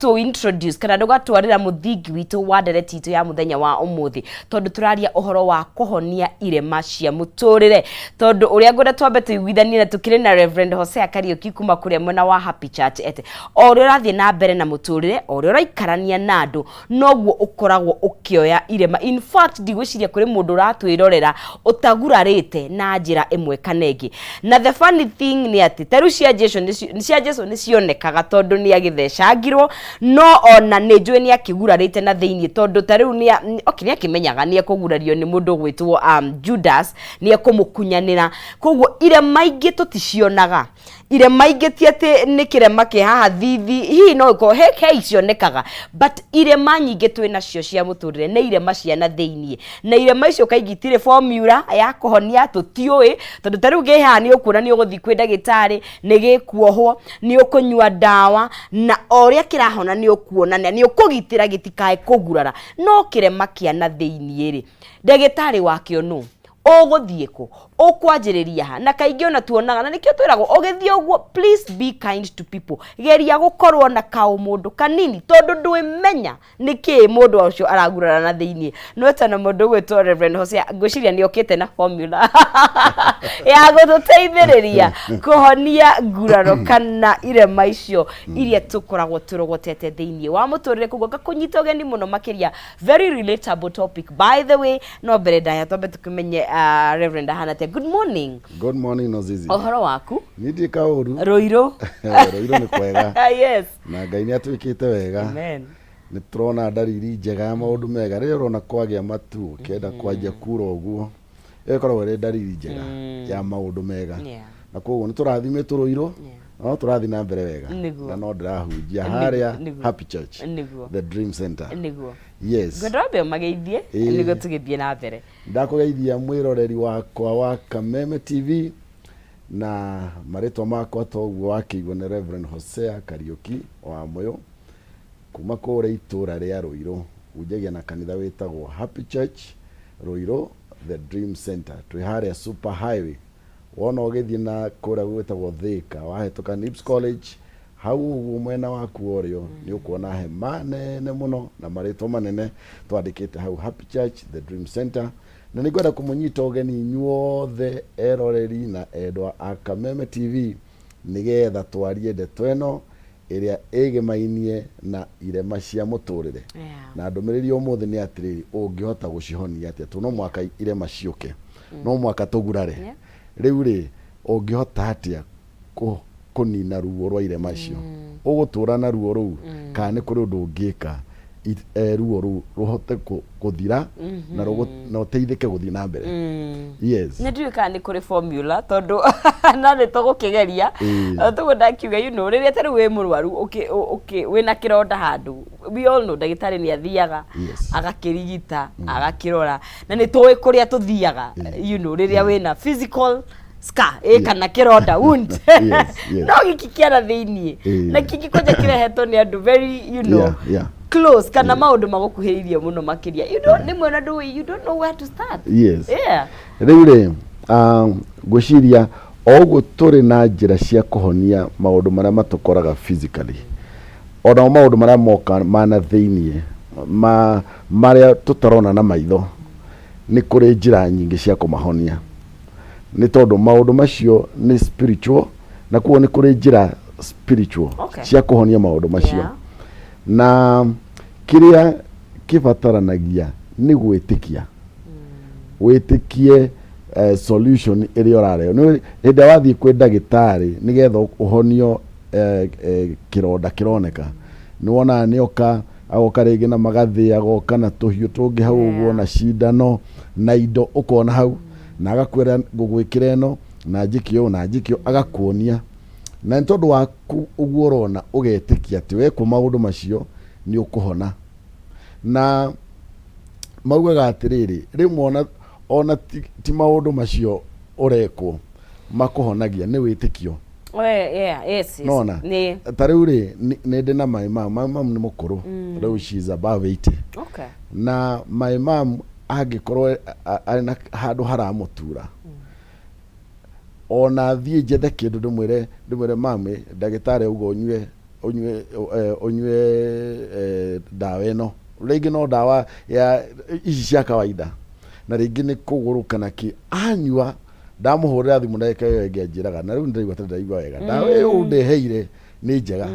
To introduce kana ndũgatwarĩra mũthingi witũ wa ndereti itũ ya mũthenya wa ũmũthĩ, tondũ tũraria ũhoro wa kũhonia irema cia mũtũrĩre, tondũ ũrĩa ngwenda twambe tũiguithanie na tũkĩrĩ na Reverend Hosea Kariuki kuma kũrĩa mwena wa Happy Church ete o ũrĩa ũrathiĩ na mbere na mũtũrĩre, o ũrĩa ũraikarania na andũ, noguo ũkoragwo ũkĩoya irema. In fact, ndigwĩciria kũrĩ mũndũ ũratwĩrorera ũtagurarĩte na njĩra ĩmwe kana ĩngĩ. Na the funny thing nĩ atĩ ta rĩu cia Jesu cia Jesu nĩ cionekaga tondũ nĩ agĩthecangirwo, no ona nĩ njũĩ nĩ akĩgurarĩte na thĩinĩ, tondũ ta rĩu nĩ okay, nĩ akĩmenyaga nĩ ekũgurario nĩ mũndũ ũgwĩtwo Judas, nĩ ekũmũkunyanĩra. Koguo irema ingĩ tũticionaga. Irema ingĩ ti atĩ nĩ kĩrema kĩ haha thithi, hihi no ĩkorwo he icionekaga, but irema nyingĩ twĩ nacio cia mũtũrĩre nĩ irema cia na thĩiniĩ, na irema icio kaingĩ itirĩ formula ya kũhonia, tũtiũĩ, tondũ ta rĩu kĩ haha nĩ ũkuona nĩ ũgũthiĩ kwĩ ndagĩtarĩ, nĩ gĩkuohwo, nĩ ũkũnyua ndawa, na o ũrĩa kĩrahona nĩ ũkuona na nĩ ũkũgitĩra gĩtikae kũgurara. No kĩrema kĩa na thĩiniĩ rĩ, ndagĩtarĩ wakĩo nũ? Ũgũthiĩ kũ? Ũkwanjĩrĩria ha? Na kaingĩ ona tuonaga, na nĩkĩo twĩragwo ũgĩthiĩ ũguo, please be kind to people, geria gũkorwo na kaũmũndũ kanini, tondũ ndwĩmenya nĩkĩĩ mũndũ ũcio aragurara na thĩiniĩ. Nwetana mũndũ ũgwĩtwo Reverend Hosea, ngwĩciria nĩ okĩte na formula ya gũtũteithĩrĩria kũhonia nguraro kana irema icio iria tũkoragwo tũrogotete thĩiniĩ wa mũtũrĩre. Koguo ngakũnyita ũgeni mũno makĩria, very relatable topic, by the way. No mbere ndaya twambe tũkĩmenye Reverend ahana atĩa. Good morning. Good morning, Nozizi. Ũhoro waku? Niĩ ndirĩ kaũru. Rũirũ? Rũirũ nĩ kwega. Na Ngai nĩ atwĩkĩte wega. Amen. Nĩ tũrona ndariri njega ya maũndũ mega. Rĩrĩa ũrona kwagĩa matu ũkĩenda kwanjia kura ũguo, ĩyo ĩkoragwo ĩrĩ ndariri njega ya maũndũ mega. Na koguo nĩ tũrathimĩtwo Rũirũ, na no tũrathiĩ na mbere wega. Na no ndĩrahunjia harĩa Happy Church, The Dream Center. Yes. Ngwenda wambe ũmageithie nĩguo tũgĩthiĩ na mbere. Ndakũgeithia mwĩroreri wakwa wa Kameme TV, na marĩtwa makwa toguo wakĩigua nĩ Reverend Hosea Kariuki wa Mũyũ kuma kũrĩa itũra rĩa Rũirũ. Hunjagia na kanitha wĩtagwo Happy Church Rũirũ, The Dream Center. Twĩ harĩa Super Highway. Wona ũgĩthiĩ na kũrĩa gwĩtagwo Thika, wahĩtũka Nibs College, hau ũguo mwena waku wa ũrĩo nĩ ũkuona hema nene mũno na marĩtwa manene twandĩkĩte hau, Happy Church The Dream Center. Na nĩ ngwenda kũmũnyita ũgeni inyuothe eroreri na endwa a Kameme TV, nĩgetha twarie ndeto ĩno ĩrĩa ĩgĩmainie na irema cia mũtũrĩre. Na ndũmĩrĩri ũmũthĩ nĩ atĩrĩrĩ, ũngĩhota gũcihonia atĩa? Tondũ no mũhaka irema ciũke, no mũhaka tũgurare. Rĩu rĩ, ũngĩhota atĩa kũnina ruo rwa irema icio? Ũgũtũra na ruo rũu kana nĩ kũrĩ ũndũ ũngĩka ruo rũu rũhote gũthira na ũteithĩke gũthiĩ na mbere? Yes. Nĩ ndiũĩ kana nĩ kũrĩ formula, tondũ no nĩ tũgũkĩgeria. Tũguo ndakiuga, rĩrĩa ta rĩu wĩ mũrwaru, wĩna kĩronda handũ, we all know ndagĩtarĩ nĩ athiaga agakĩrigita, agakĩrora, na nĩ tũĩ kũrĩa tũthiaga rĩrĩa wĩna physical scar kana kĩronda, wound. Yes. No gĩkĩ kĩara thĩiniĩ na kĩngĩ kwanja kĩrehetwo nĩ andũ very close kana maũndũ magũkuhĩrĩirie mũno makĩria, rĩmwe na ndũĩ, you don't know where to start. Rĩu rĩ, ngwĩciria o ũguo tũrĩ na njĩra cia kũhonia maũndũ marĩa matũkoraga physically, onao maũndũ marĩa moka mana thĩiniĩ ma marĩa tũtarona na maitho, nĩ kũrĩ njĩra nyingĩ cia kũmahonia, nĩ tondũ maũndũ macio nĩ spiritual, na koguo nĩ kũrĩ njĩra spiritual cia kũhonia maũndũ macio. Na kĩrĩa kĩbataranagia nĩ gwĩtĩkia, wĩtĩkie solution ĩrĩa ũrarehwo. Nĩ hĩndĩ ĩrĩa wathiĩ kwĩ ndagĩtarĩ nĩgetha ũhonio kĩronda kĩroneka, nĩ wonaga nĩ oka, agoka rĩngĩ na magathĩ, agoka na tũhiũ tũngĩ hau ũguo na cindano na indo ũkona hau, na agakwĩra ngũgwĩkĩra ĩno na njĩke ũũ na njĩke ũũ, agakuonia, na nĩ tondũ waku ũguo ũrona ũgetĩkia atĩ wekwo maũndũ macio nĩ ũkũhona. Na maugaga atĩrĩrĩ, rĩmwe ona ti maũndũ macio ũrekwo makũhonagia, nĩ wĩtĩkio. Oh, yeah, yes. Nona ta rĩu rĩ, nĩ ndĩ na my mom. My mom nĩ mũkũrũ rĩu, she is above 80. Na my mom angĩkorwo arĩ na handũ haramũtura, ona thiĩ njethe kĩndũ ndĩmwĩre, "Mami, ndagĩtarĩ auga ũnyue Ũnyue ũnyue ndawa ĩno, rĩngĩ no ndawa ya ici cia kawaida, na rĩngĩ nĩ kũgũrũ kana kĩ. Anyua, ndamũhũrĩra thimũ ndagĩka ĩyo ĩngĩ anjĩraga, na rĩu nĩndĩraigua ta ndĩraigua wega, ndawa ĩyo ũndeheire nĩ njega.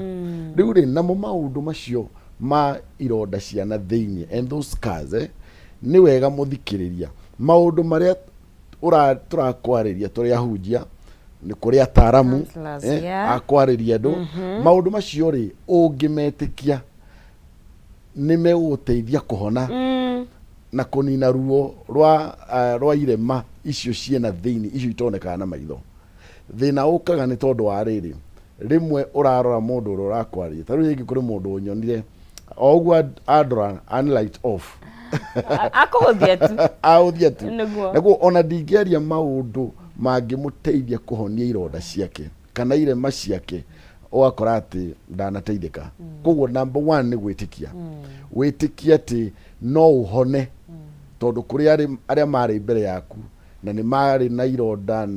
Rĩu rĩ, namo maũndũ macio ma ironda cia na thĩinĩ and those scars, nĩ wega mũthikĩrĩria maũndũ marĩa ũra tũrakwarĩria tũrĩ ahunjia, nĩ kũrĩ ataramu Counselors, a kwarĩria andũ maũndũ macio rĩ, ũngĩmetĩkia nĩ megũgũteithia kũhona na kũnina ruo rwa irema icio ciĩna thĩinĩ, icio itonekaga na maitho. Thĩna ũkaga nĩ tondũ wa rĩrĩ, rĩmwe ũrarora mũndũ ũrĩa ũrakwarĩria, ta rĩu rĩngĩ kũrĩ mũndũ ũnyonire o ũguo andora an light off. Akũhũthia tu. Ahũthia tu. Nĩguo. Naguo ona ndingĩaria maũndũ mangĩmũteithia kũhonia ironda ciake kana irema ciake, ũgakora atĩ ndanateithĩka. Koguo number one nĩ gwĩtĩkia, wĩtĩkie atĩ no ũhone, tondũ kũrĩ arĩa marĩ mbere yaku na nĩ marĩ na ironda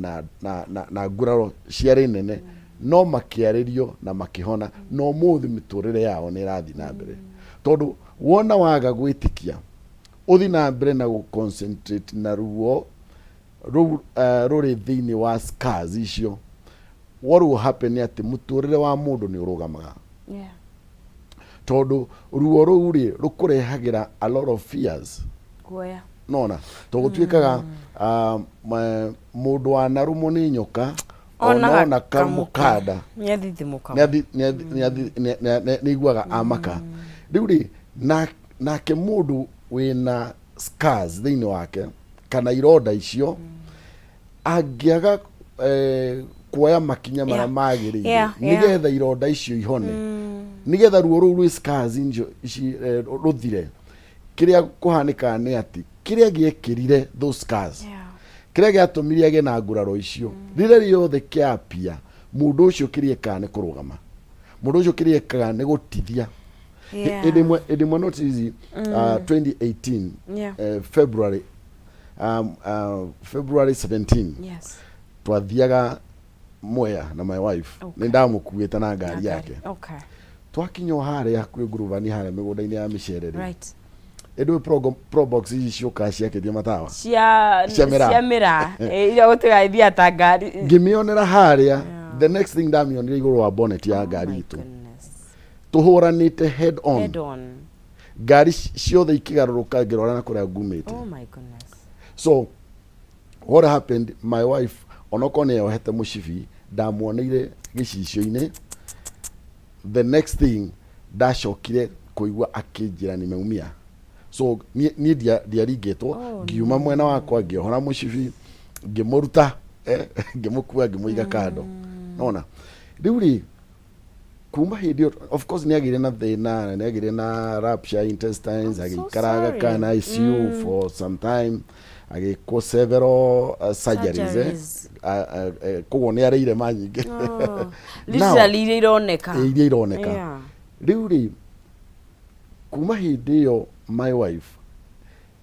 na nguraro ciarĩ nene, no makĩarĩrio na makĩhona, na ũmũthĩ mĩtũrĩre yao nĩ ĩrathiĩ na mbere. Tondũ wona waga gwĩtĩkia, ũthi na mbere na gũ concentrate na ruo rũu rũrĩ thĩinĩ wa scars icio, what will happen nĩ atĩ mũtũrĩre wa mũndũ nĩ ũrũgamaga, tondũ ruo rũu rĩ rũkũrehagĩra a lot of fears. Guoya. Nona to gũtuĩkaga mũndũ wanarũmwo nĩ nyoka onaga ona kamũkanda nĩathithimũkaga. Nĩ aiguaga amaka. Rĩu rĩ, nake mũndũ wĩna scars thĩinĩ wake kana ironda icio angĩaga kuoya makinya marĩa magĩrĩire nĩgetha ironda icio ihone, nĩgetha ruo rũu rwĩ scars icio ici rũthire, kĩrĩa kũhanĩkaga nĩ atĩ kĩrĩa gĩekĩrire those scars, kĩrĩa gĩatũmire agĩe na nguraro icio, rĩrĩa rĩothe kĩapia, mũndũ ũcio kĩrĩa ekaga nĩ kũrũgama, mũndũ ũcio kĩrĩa ekaga nĩ gũtithia. Hĩndĩ ĩmwe not easy, 2018, February, February 17, twathiaga Mwea na my wife. Nĩ ndamũkuĩte na ngari yake. Twakinya o harĩa hakuhĩ ngurubani, harĩa mĩgũnda-inĩ ya mĩcere rĩ, ĩndũ probox ici ciũkaga ciakĩtie matawa cia cia mĩraa. Cia mĩraa. Iria gũtiga ithiaga ta ngari. Ngĩmĩonera harĩa, the next thing ndamĩonire igũrũ wa bonnet ya ngari My itũ, goodness. Tũhũranĩte head on. Head on. Ngari ciothe ikĩgarũrũka ngĩrora na kũrĩa ngumĩte. Oh my goodness. So what happened, my wife onokorwo nĩ yohete mũcibi, ndamuoneire gĩcicio-inĩ. The next thing ndacokire kũigua akĩnjĩra nimeumia. So niĩ ndiaringĩtwo. Ngiuma mwena wakwa, ngĩohora mũcibi, ngĩmũruta, ngĩmũkua, ngĩmũiga kando. Nona rĩu rĩ, kuma hĩndĩ ĩyo, of course nĩ agĩire na thĩna, nĩ agĩire na rupture intestines. I'm so Agĩikara sorry. Aga Khan ICU for some time, agĩkwo several surgeries. Surgeries. Koguo nĩ arĩire ma nyingĩ. Oh. Now, Literally iria ironeka. Iria ironeka. Rĩu rĩ, kuma hĩndĩ ĩyo my wife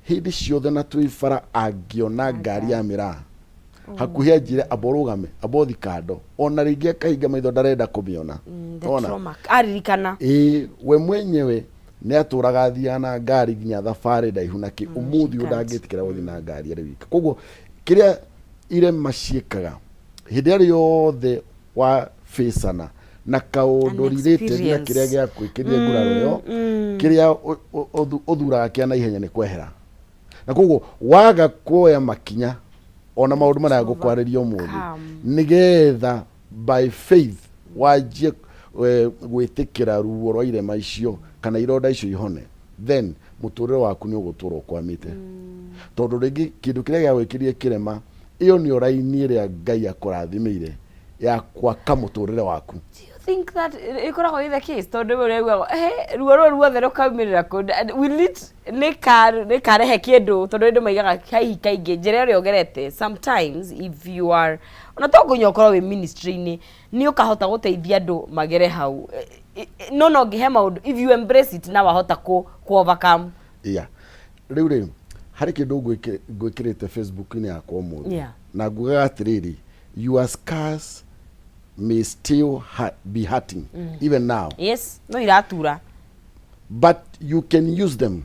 hĩndĩ ciothe na twĩ bara, angĩona ngari ya mĩraa hakuhĩ, anjĩre amba ũrũgame, amba ũthi kando, ona rĩngĩ akahinga maitho, ndarenda kũmĩona. The Ona. trauma. Aririkana. Ĩĩ, we mwenyewe nĩ atũraga athiaga na ngari nginya thabarĩ ndaihu na kĩ, ũmũthĩ ũyũ Can't. ndangĩtĩkĩra gũthiĩ na ngari arĩ wika. Koguo kĩrĩa irema ciĩkaga, hĩndĩ ĩrĩa yothe wa facana na kaũndũ An related na experience. kĩrĩa gĩakwĩkĩrire nguraro ĩyo, kĩrĩa ũthuraga kĩa naihenya nĩ kwehera. Na koguo waga kuoya makinya ona maũndũ marĩa ngũkwarĩria ũmũthĩ, Overcome. nĩgetha by faith wanjie gwĩtĩkĩra ruo rwa irema icio kana ironda icio ihone, then mũtũrĩre waku nĩ ũgũtũra ũkwamĩte, tondũ rĩngĩ kĩndũ kĩrĩa gĩagwĩkĩrire kĩrema ĩyo nĩyo raini ĩrĩa Ngai akũrathimĩire ya gwaka mũtũrĩre waku. Do you think that ĩkoragwo ĩ the case? Tondũ rĩmwe ũraiguaga ruo rũrũ ruothe rũkaumĩrĩra kũ? And will it nĩ karehe kĩndũ? Tondũ andũ maigaga hihi kaingĩ njĩra ĩrĩa ũgerete, sometimes if you are, ona to nginya ũkorwo wĩ ministry-inĩ nĩ ũkahota gũteithia andũ magere hau. No ngĩhe maũndũ, if you embrace it na wahota kũ overcome. Yeah, rĩu rĩ, harĩ kĩndũ ngwĩkĩrĩte Facebook-inĩ yakwa ũmũthĩ, na ngugaga atĩrĩrĩ, your scars may still be hurting even now. Yes, no iratura. But you can use them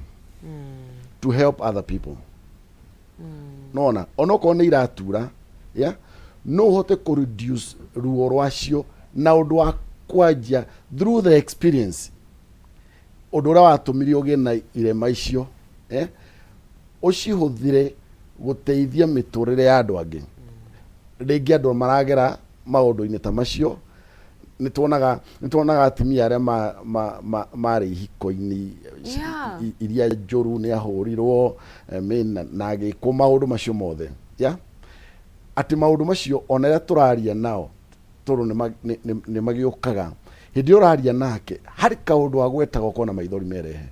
to help other people. Nona onokorwo nĩ iratura, yeah, no ũhote kũ reduce ruo rwacio na ũndũ wa kwanjia through the experience, ũndũ ũrĩa watũmire ũgĩe na irema icio, eh? Ũcihũthĩre gũteithia mĩtũrĩre ya andũ angĩ. Rĩngĩ andũ maragera maũndũ-inĩ ta macio, nĩ tuonaga atumia arĩa marĩ ihiko-inĩ iria njũru, nĩ ahũrirwo, I mean, na agĩkwo maũndũ macio mothe, yeah? Atĩ maũndũ macio ona rĩrĩa tũraria nao, tondũ nĩ magĩũkaga hĩndĩ ĩyo ũraria nake, harĩ kaũndũ agwetaga ũkona maithori merehe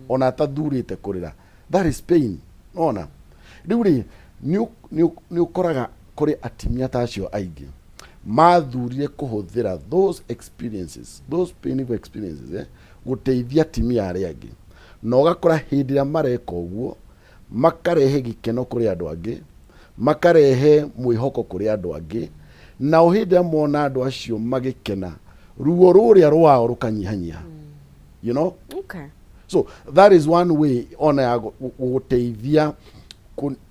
ona atathurĩte kũrĩra. That is pain. Nona rĩu rĩ, nĩ ũkoraga kũrĩ atimia ta acio aingĩ mathurire kũhũthĩra those experiences, those painful experiences, gũteithia atimia arĩa angĩ, na ũgakora hĩndĩ ĩrĩa mareka ũguo makarehe gĩkeno kũrĩ andũ angĩ, makarehe mwĩhoko kũrĩ andũ angĩ, nao hĩndĩ ĩrĩa mona andũ acio magĩkena, ruo rũrĩa rwao rũkanyihanyiha. So that is one way ona ya gũteithia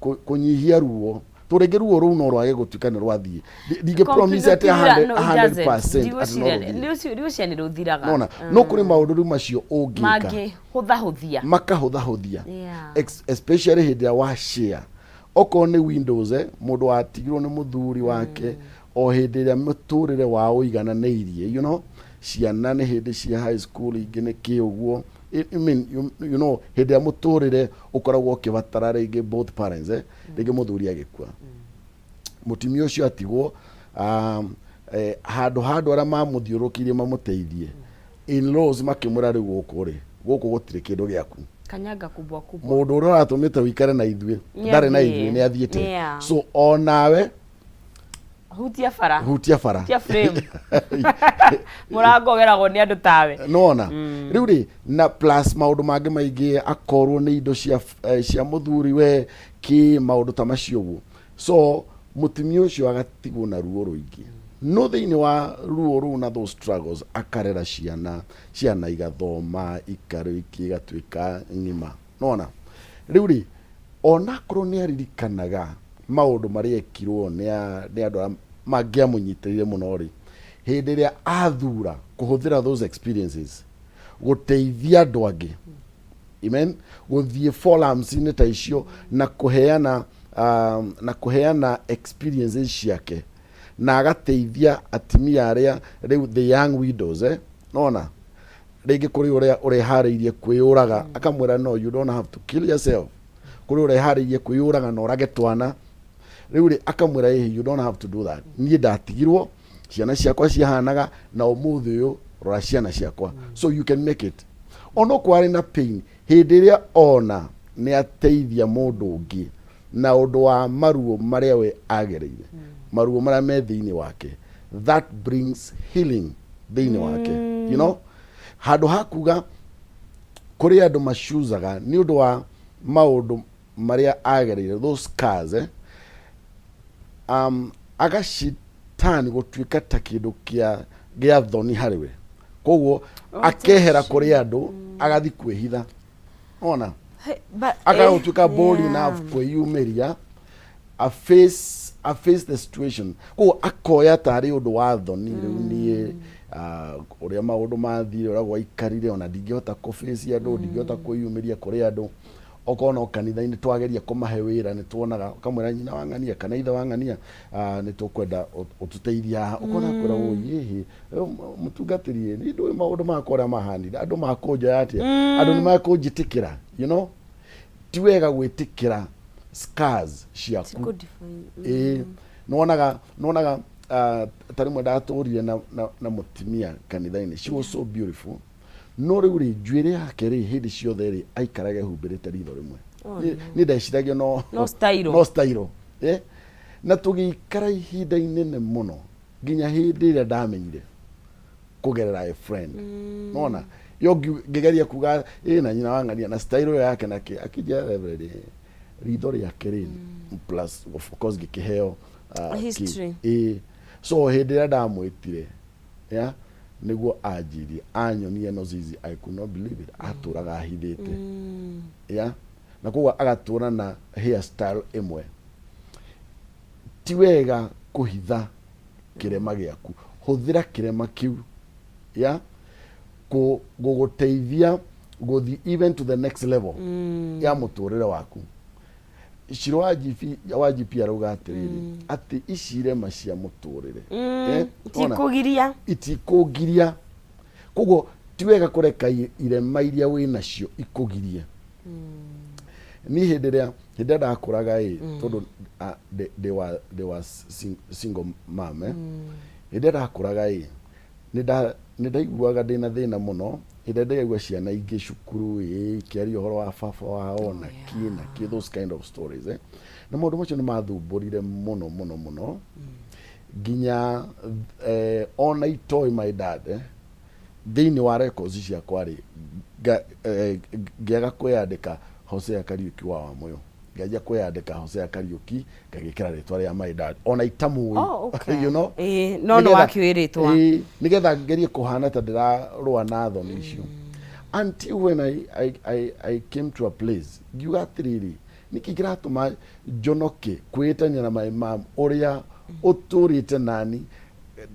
kũnyihia ruo. To rĩngĩ ruo rũu no rwage gũtuĩka nĩ rwathiĩ. Ndingĩ promise atĩ 100% atĩ no rũthiĩ. Ndiwĩciria nĩ rũthiraga. Nona no kũrĩ maũndũ rĩu macio ũngĩka mangĩhũthahũthia. Makahũthahũthia. Especially hĩndĩ ĩrĩa wa share, okorwo nĩ windows, mũndũ watigirwo nĩ mũthuri wake o hĩndĩ ĩrĩa mũtũrĩre wao ũigananĩirie, ciana nĩ hĩndĩ cia high school, ingĩ nĩ kĩ ũguo. I mean, hĩndĩ ĩrĩa mũtũrĩre ũkoragwo ũkĩbatara rĩngĩ both parents, rĩngĩ mũthuri agĩkua, mũtumia ũcio atigwo, handũ ha andũ arĩa mamũthiũrũrũkĩirie mamũteithie, in-laws makĩmwĩra, "Rĩu gũkũ rĩ, gũkũ gũtirĩ kĩndũ gĩaku." Kanyanga kubwa kubwa. "Mũndũ ũrĩa ũratũmĩte ũikare na ithuĩ Nĩ ndarĩ na athiĩ. ithuĩ, nĩ athiĩte." So onawe hutia bara. Hutia bara. Hutia frame, mũrango ũgeragwo nĩ andũ tawe. Nona rĩu rĩ, na plus maũndũ mangĩ maingĩ, akorwo nĩ indo cia mũthuri we kĩ, maũndũ ta macio ũguo. So mũtumia ũcio agatigwo na ruo rũingĩ, no thĩinĩ wa ruo rũu na those struggles akarera ciana, ciana igathoma, ikarĩkia, igatuĩka ng'ima. Nona rĩu rĩ, onakorwo nĩ aririkanaga maũndũ marĩa ekirwo nĩ andũ arĩa mangĩamũnyitĩrĩire mũno rĩ, hĩndĩ ĩrĩa athura kũhũthĩra those experiences gũteithia andũ angĩ, amen, gũthiĩ forums-inĩ ta icio na kũheana experiences ciake na agateithia atimia arĩa rĩu the young widows, nona rĩngĩ kũrĩ ũrĩa ũreharĩirie kwĩyũraga, akamwĩra, "No, you don't have to kill yourself." Kũrĩ ũreharĩirie kwĩyũraga na ũrage twana rĩu rĩ, akamwĩra, "Ĩhĩ, you don't have to do that. Niĩ ndatigirwo, ciana ciakwa cihanaga na ũmũthĩ ũyũ, rora ciana ciakwa, so you can make it." Onokorwo arĩ na pain, hĩndĩ ĩrĩa ona nĩ ateithia mũndũ ũngĩ na ũndũ wa maruo marĩa we agereire, maruo marĩa me thĩinĩ wake, that brings healing thĩinĩ wake. Handũ ha kuga kũrĩ andũ macuzaga nĩ ũndũ wa maũndũ marĩa agereire, those scars, agacitani gũtuĩka ta kĩndũ kĩa thoni harĩ we, koguo akehera kũrĩ andũ, agathi kwĩhitha, ona akaga gũtuĩka bold enough kwĩyumĩria a face the situation. Koguo akoya tarĩ ũndũ wa thoni, rĩu niĩ, ũrĩa maũndũ mathire, ũrĩa gwaikarire, ona ndingĩhota kũ-face andũ, ndingĩhota kwĩyumĩria kũrĩ andũ. Okorwo no kanitha-inĩ, twageria kũmahe wĩra, nĩ tuonaga ũkamwĩra, "Nyina wa ng'ania kana ithe wa ng'ania, nĩ tũkwenda ũtũteithie haha." Ũkona akwĩra, "Ũi ĩhĩ, mũtungatĩri, nĩ ndũĩ maũndũ makwa ũrĩa mahanire, andũ makũnjoya atĩa? Andũ nĩ makũnjĩtĩkĩra?" Ti wega gwĩtĩkĩra scars ciaku. Ĩĩ, nĩwonaga ta rĩmwe ndatũrire na mũtumia kanitha-inĩ. She was so beautiful, no rĩu rĩ, njuĩrĩ yake rĩ, hĩndĩ ciothe rĩ, aikaraga ehumbĩrĩte ritho rĩmwe. Niĩ ndeciragia no No style. No style, eh? Na tũgĩikara ihinda inene mũno nginya hĩndĩ ĩrĩa ndamenyire kũgerera a friend. Nona yo ngĩgeria kuga ĩ na nyina wa ng'ania na style ĩyo yake nake akĩnjĩra, "Reverend, ritho rĩake rĩ." Plus of course ngĩkĩheo History. Ĩ, So hĩndĩ ĩrĩa ndamwĩtire, yeah, nĩguo anjirie anyonie no zizi, I could not believe it. Atũraga ahithĩte, yeah, na koguo agatũra na hairstyle ĩmwe. Ti wega kũhitha kĩrema gĩaku, hũthĩra kĩrema kĩu ya gũgũteithia gũthiĩ even to the next level ya mũtũrĩre waku. Ciro wa GP, wa GP arauga atĩrĩrĩ, atĩ ici irema cia mũtũrĩre, eh, ona, Tikũgiria. Itikũgiria. Koguo ti wega kũreka irema iria wĩ nacio ikũgirie. Niĩ hĩndĩ ĩrĩa ndakũraga ĩ, tondũ ndĩ wa single mom, eh? Hĩndĩ ĩrĩa ndakũraga ĩ, nĩ ndaiguaga ndĩna thĩna mũno hĩndĩ ĩrĩa ndĩraigua ciana ingĩ cukuru ĩ ikĩaria ũhoro wa baba wao na kĩ na kĩ, those kind of stories, eh? Na maũndũ macio nĩ mathumbũrire mũno mũno mũno nginya ona itoĩ my dad, eh? Thĩinĩ wa records ciakwa rĩ, ngĩaga kwĩyandĩka Hosea Kariuki wa Wamũyũ, ngĩanjia kwĩyandĩka Hosea Kariuki, ngagĩkĩra rĩtwa rĩa my dad ona itamũĩ. Oh, okay. You know? Ĩĩ, no nĩ wakĩũĩ rĩtwa. Ĩĩ, nĩgetha ngerie kũhana ta ndĩrarũa na thoni icio, until when I came to a place ngiuga atĩrĩrĩ, nĩkĩ kĩratũma njonoke kwĩĩtania na my mom ũrĩa ũtũrĩte nani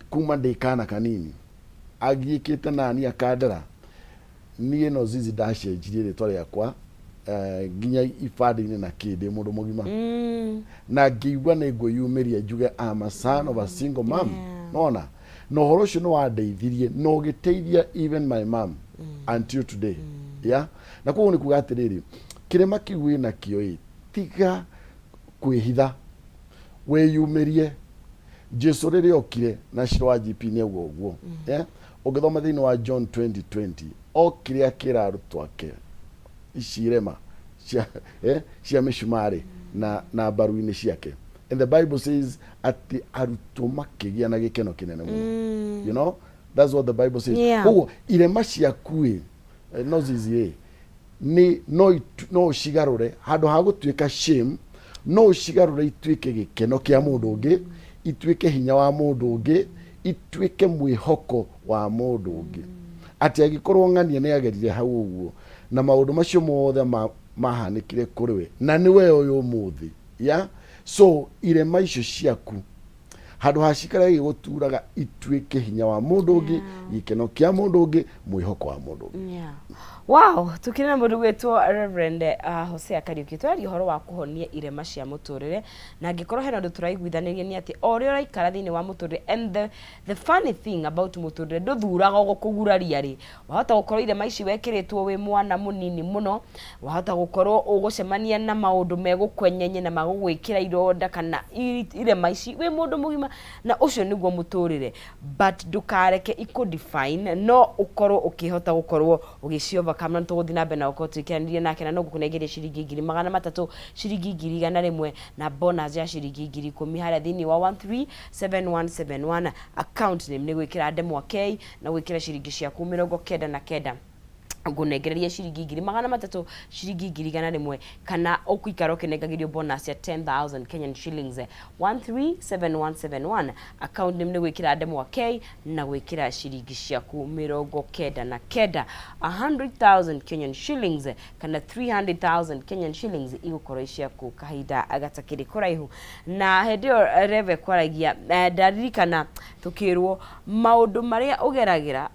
kuma ndĩ kana kanini, agiĩkĩte nani akandera niĩ? No zizi ndacenjirie rĩtwa rĩakwa nginya ibandĩ-inĩ na kĩ ndĩ mũndũ mũgima, na ngĩigua nĩ ngwĩyumĩria njuge I'm a son of a single mom. Nona na ũhoro ũcio nĩ wandeithirie na ũgĩteithia even my mom until today, yeah. Na koguo nĩ kuga atĩrĩrĩ, kĩrema kĩu wĩ nakĩo ĩ, tiga kwĩhitha, wĩyumĩrie. Jesu rĩrĩa okire na ciro wa GP nĩ auga ũguo, yeah? Ũngĩthoma thĩinĩ wa John 2020, okire akĩra arutwo ake ici irema cia mĩcumarĩ na mbaru-inĩ ciake, and the Bible says atĩ arutwo makĩgĩa na gĩkeno kĩnene mũno. You know, that's what the Bible says. Koguo irema ciaku ĩ, no zizi ĩ, nĩ no ũcigarũre handũ ha gũtuĩka shame, no ũcigarũre ituĩke gĩkeno kĩa mũndũ ũngĩ, ituĩke hinya wa mũndũ ũngĩ, ituĩke mwĩhoko wa mũndũ ũngĩ, atĩ angĩkorwo ng'ania nĩ agerire hau ũguo na maũndũ macio mothe mahanĩkire kũrĩ we na nĩwe ũyũ ũmũthĩ ya. So irema icio ciaku, handũ ha cikare gĩgũturaga, ituĩke hinya wa mũndũ ũngĩ, gĩkeno kĩa mũndũ ũngĩ, mwĩhoko wa mũndũ ũngĩ. Yeah. Wow, tukĩrĩ na mũndũ gwĩtwo Reverend Hosea Kariuki, tũraria ũhoro wa kũhonia irema cia mũtũrĩre, na angĩkorwo hena ũndũ tũraiguithanĩria nĩ atĩ o ũrĩa ũraikara thĩinĩ wa mũtũrĩre, and the funny thing about mũtũrĩre, ndũthuraga ũgũkũguraria rĩ. Wahota gũkorwo irema ici wekĩrĩtwo wĩ mwana mũnini mũno, wahota gũkorwo ũgũcemania na maũndũ megũkwenyenye na magũgwĩkĩra ironda kana irema ici wĩ mũndũ mũgima, na ũcio nĩguo mũtũrĩre, but ndũkareke ikũ define, no ũkorwo ũkĩhota gũkorwo ũgĩci overcome. Na nĩtũgũthiĩ na mbere na gũkorwo tũikĩranĩria nake, na no ngũkũnengeria ciringi 300,000, ciringi 100,000 na bonus ya ciringi 10,000 harĩa thĩinĩ wa 137171. Account name nĩ gwĩkĩra ndemwa K na gwĩkĩra ciringi ciaku 99, ngũnengereria ciringi 300,000, ciringi 100,000, kana ũkũikara ũkĩnengagĩrio bonus ya 10,000 Kenyan shillings. 137171, account name nĩ gwĩkĩra ndemwa K na gwĩkĩra ciringi ciaku 99. 100,000 Kenyan shillings kana 300,000 Kenyan shillings igũkorwo i ciaku kahinda gatakĩrĩ kũraihu. Na hĩndĩ ĩyo Reve kwaragia, ndaririkana tũkĩrwo maũndũ marĩa ũgeragĩra,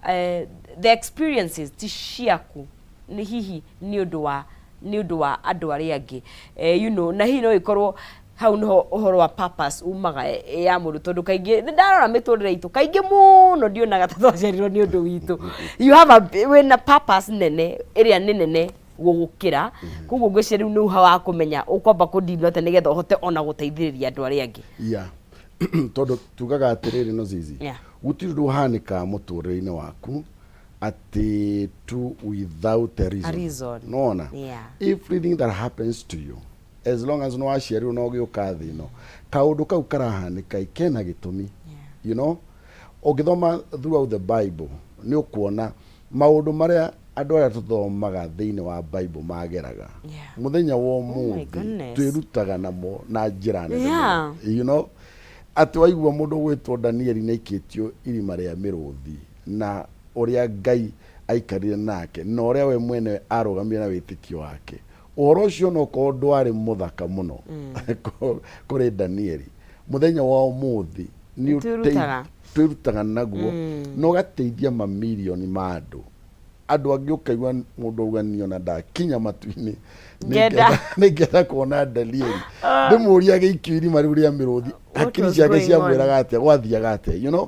the experiences ti ciaku, nĩ hihi nĩ ũndũ wa andũ arĩa angĩ, na hihi no ĩkorwo hau niho ũhoro wa purpose umaga ya mũndũ, tondũ kaingĩ nĩ ndarora mĩtũrĩre itũ, kaingĩ mũno ndionaga ta twaciarirwo nĩ ũndũ witũ. You have a wĩna purpose nene ĩrĩa nĩ nene gũgũkĩra. Koguo ngwĩciria rĩu nĩ wa kũmenya ũkwamba kũdeal atĩa nĩgetha ũhote ona gũteithĩrĩria andũ arĩa angĩ. Yeah, tondũ tugaga atĩrĩrĩ, no zizi, gũtirĩ ũndũ ũhanĩkaga mũtũrĩre-inĩ waku atĩ tu without a reason. A reason. Nona everything that happens to you, as long as no waciarirwo na ũgĩũka thĩ ĩno, kaũndũ kau karahanĩka kena gĩtũmi. Ũngĩthoma throughout the Bible, nĩ ũkuona maũndũ marĩa andũ arĩa tũthomaga thĩinĩ wa Bible mageraga. Mũthenya wa ũmũthĩ goodness. Twĩrutaga namo na njĩra nene mũno. Atĩ waigua mũndũ ũgwĩtwo Danieli nĩ aikĩtio irima rĩa mĩrũthi, na ũrĩa Ngai aikarire nake, na ũrĩa we mwene arũgamire na wĩtĩkio wake, ũhoro ũcio onokorwo ndwarĩ mũthaka mũno kũrĩ Danieli, mũthenya wa ũmũthĩ nĩ Nĩtwĩrutaga. twĩrutaga naguo na ũgateithia mamirioni ma andũ. Andũ angĩ ũkaigua mũndũ auga niĩ ona ndakinya matu-inĩ Ngenda. Nĩngenda kuona Danieli, ndĩmũrie agĩikio irima rĩu rĩa mĩrũthi, hakiri was ciake going on? Ciamwĩraga atĩa, gwathiaga atĩa.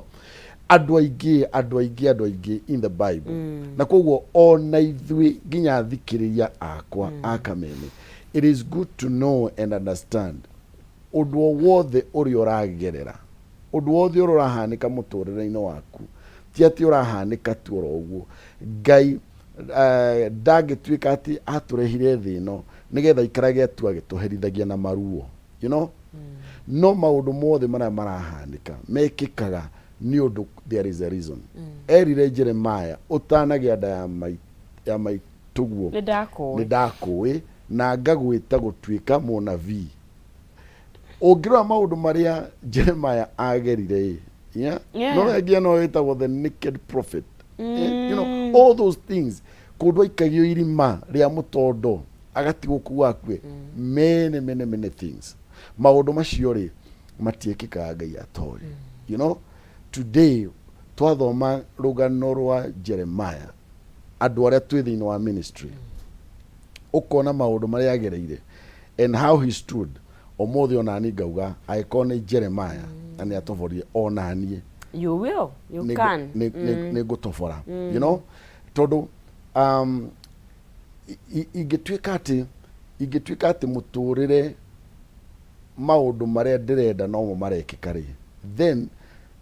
Andũ aingĩ, andũ aingĩ, andũ aingĩ in the Bible. Na koguo ona ithuĩ nginya athikĩrĩria akwa a Kameme, it is good to know and understand ũndũ o wothe ũrĩa ũragerera, ũndũ wothe ũrĩa ũrahanĩka mũtũrĩre-inĩ waku, ti atĩ ũrahanĩka tu oro ũguo. Ngai ndangĩtuĩka atĩ atũrehire thĩ ĩno nĩgetha aikarage tu agĩtũherithagia na maruo. No maũndũ mothe marĩa marahanĩka mekĩkaga nĩ ũndũ there is a reason. Erire Jeremiah, ũtanagĩa nda ya maitũguo nĩ ndakũĩ, nĩ ndakũĩ na ngagwĩta gũtuĩka mũnabii. Ũngĩrora maũndũ marĩa Jeremiah agerire ĩ, yeah? No nginya no wĩtagwo the naked prophet. All those things, kũndũ aikagio irima rĩa mũtondo agatigwo kũu akue, many, many, many things. Maũndũ macio rĩ, matiĩkĩkaga Ngai atoĩ. Today twathoma rũgano rwa Jeremiah, andũ arĩa twĩ thĩinĩ wa ministry, ũkona maũndũ marĩa agereire and how he stood. Ũmũthĩ onani ngauga angĩkorwo nĩ Jeremiah na nĩ atoborire, onaniĩ You will, you can. Nĩ ngũtobora, tondũ ingĩtuĩka atĩ mũtũrĩre maũndũ marĩa ndĩrenda nomo marekĩka rĩ, then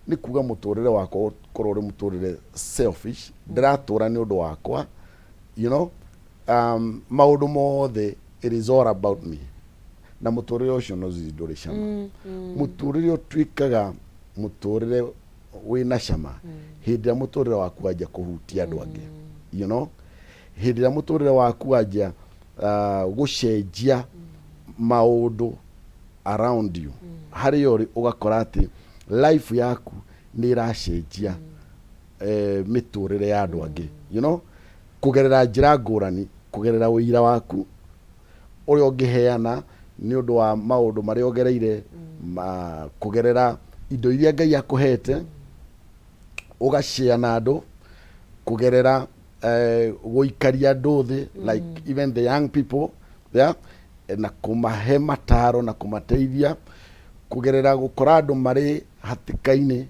nĩ kuga mũtũrĩre wakwa ũkorwo ũrĩ mũtũrĩre selfish, ndĩratũra nĩ ũndũ wakwa, maũndũ mothe, it is all about me, na mũtũrĩre ũcio no zizi ndũrĩ cama. Mũtũrĩre ũtuĩkaga mũtũrĩre wĩna cama hĩndĩ ĩrĩa mũtũrĩre waku wanjia kũhutia andũ angĩ, hĩndĩ ĩrĩa mũtũrĩre waku wanjia gũcenjia maũndũ around you, harĩa ũrĩ, ũgakora atĩ life yaku nĩ ĩracenjia mĩtũrĩre ya andũ angĩ kũgerera njĩra ngũrani, kũgerera ũira waku ũrĩa ũngĩheana nĩ ũndũ wa maũndũ marĩa ũgereire, kũgerera indo iria Ngai akũhete ũgashare na andũ, kũgerera gũikaria andũ thĩ, like even the young people, yeah? Na kũmahe mataro na kũmateithia kũgerera gũkora andũ marĩ hatĩka-inĩ.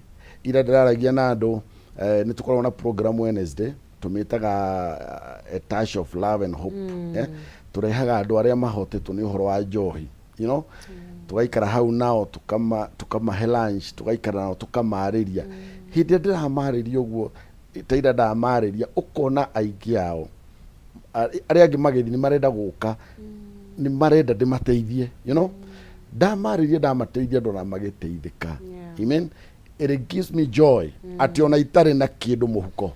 Ira ndĩraragia na andũ, nĩ tũkoragwo na program Wednesday tũmĩtaga A Touch of Love and Hope, eh? Tũrehaga andũ arĩa mahotetwo nĩ ũhoro wa njohi, tũgaikara hau nao, tukamahe lunch, tũgaikara nao, tũkamarĩria. Hĩndĩ ĩrĩa ndĩramarĩria ũguo, ta ira ndamarĩria, ũkona aingĩ ao arĩa angĩ magĩthiĩ nĩ marenda gũka, nĩ marenda ndĩmateithie. Ndamarĩria, ndamateithia, ndona magĩteithĩka. Amen. It gives me joy atĩ ona itarĩ na kĩndũ mũhuko,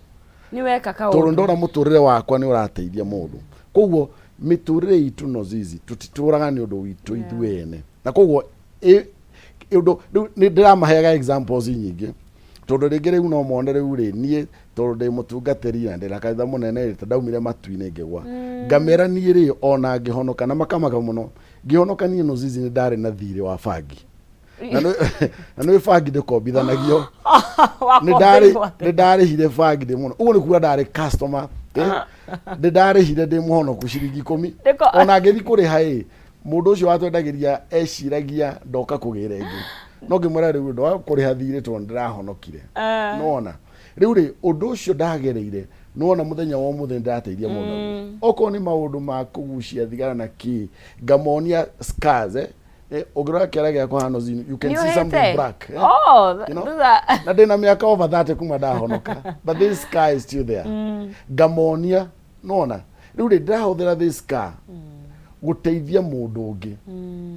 nĩ weka tondũ kaũndũ. Ndona mũtũrĩre wakwa nĩ ũrateithia mũndũ. Koguo mĩtũrĩre itũ no zizi tũtitũraga nĩ ũndũ witũ ithuĩ ene, na koguo ũndũ rĩu nĩ ndĩramaheaga examples nyingĩ, tondũ rĩngĩ rĩu no mone rĩu rĩ, niĩ tondũ ndĩ mũtungatĩri na ndĩna kanitha mũnene rĩ, ta ndaumire matu-inĩ ngĩgwa. Ngamera niĩ rĩ, ona ngĩhonoka na makamaka mũno, ngĩhonoka niĩ no zizi nĩ ndarĩ na thirĩ wa bangi, na nĩ bangi ndĩkombithanagio. Nĩ ndarĩhire bangi ndĩ mũno ũguo, nĩ kuga ndarĩ customer, nĩ ndarĩhire ndĩ mũhonoku ciringi 10. Ona ngĩthiĩ kũrĩha ĩ, mũndũ ũcio watwendagĩria eciragia ndoka kũgĩra ĩngĩ, no ngĩmwĩra rĩu ũndũ wa kũrĩha thirĩ tondũ ndĩrahonokire. Nĩwona rĩu rĩ, ũndũ ũcio ndagereire, nĩwona mũthenya wa ũmũthĩ nĩndĩrateithia mũndũ naguo. Okorwo nĩ maũndũ ma kũgucia thigara na kĩ, ngamonia scars, eh? Ũngĩrora kĩara gĩakwa hano zini, you can see something black, eh? Oh, You know? Thutha. Na ndĩna mĩaka over 30 kuma ndahonoka, but this scar is still there. Ngamonia nona rĩu rĩ, ndĩrahũthĩra this scar gũteithia mũndũ ũngĩ.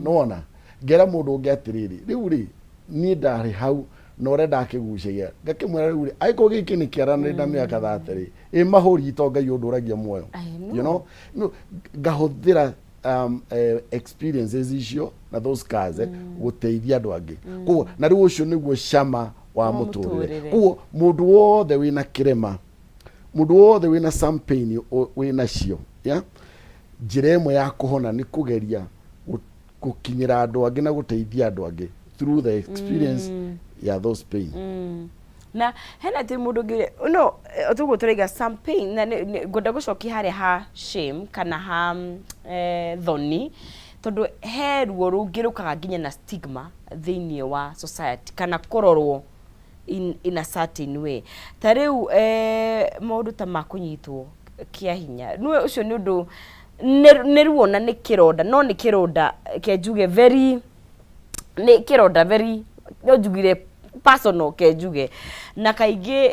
Nona ngera mũndũ ũngĩ atĩrĩrĩ, rĩu rĩ, niĩ ndarĩ hau na ũrĩa ndakĩgucagia, ngakĩmwĩra rĩu rĩ, angĩkorwo gĩkĩ nĩ kĩara na ndĩna mĩaka 30 rĩ, ĩ mahũri to Ngai ũndũragia muoyo. I know. No, ngahũthĩra experiences icio na those scars gũteithia andũ angĩ. Koguo na rĩu ũcio nĩguo cama wa Wa mũtũrĩre. mũtũrĩre. Koguo mũndũ wothe wĩna kĩrema, mũndũ wothe wĩna some pain wĩnacio, yeah? Njĩra ĩmwe ya kũhona nĩ kũgeria gũkinyĩra andũ angĩ na gũteithia andũ angĩ through the experience ya those pain. Na hena atä må ndå ngä no tuguo tå some pain na ngwenda gå cokia harĩa ha shame kana ha thoni, tondå he ruo rũngĩ rũkaga nginya na stigma thĩinĩ wa society kana kũrorwo in a certain way. Ta rĩu maũndũ ta ma kũnyitwo kĩa hinya nĩwe ũcio nĩ ũndũ nĩ ruo na nĩ kĩronda, no nĩ kĩronda ke njuge very, nĩ kĩronda very, no njugire personal, ke njuge na kaingĩ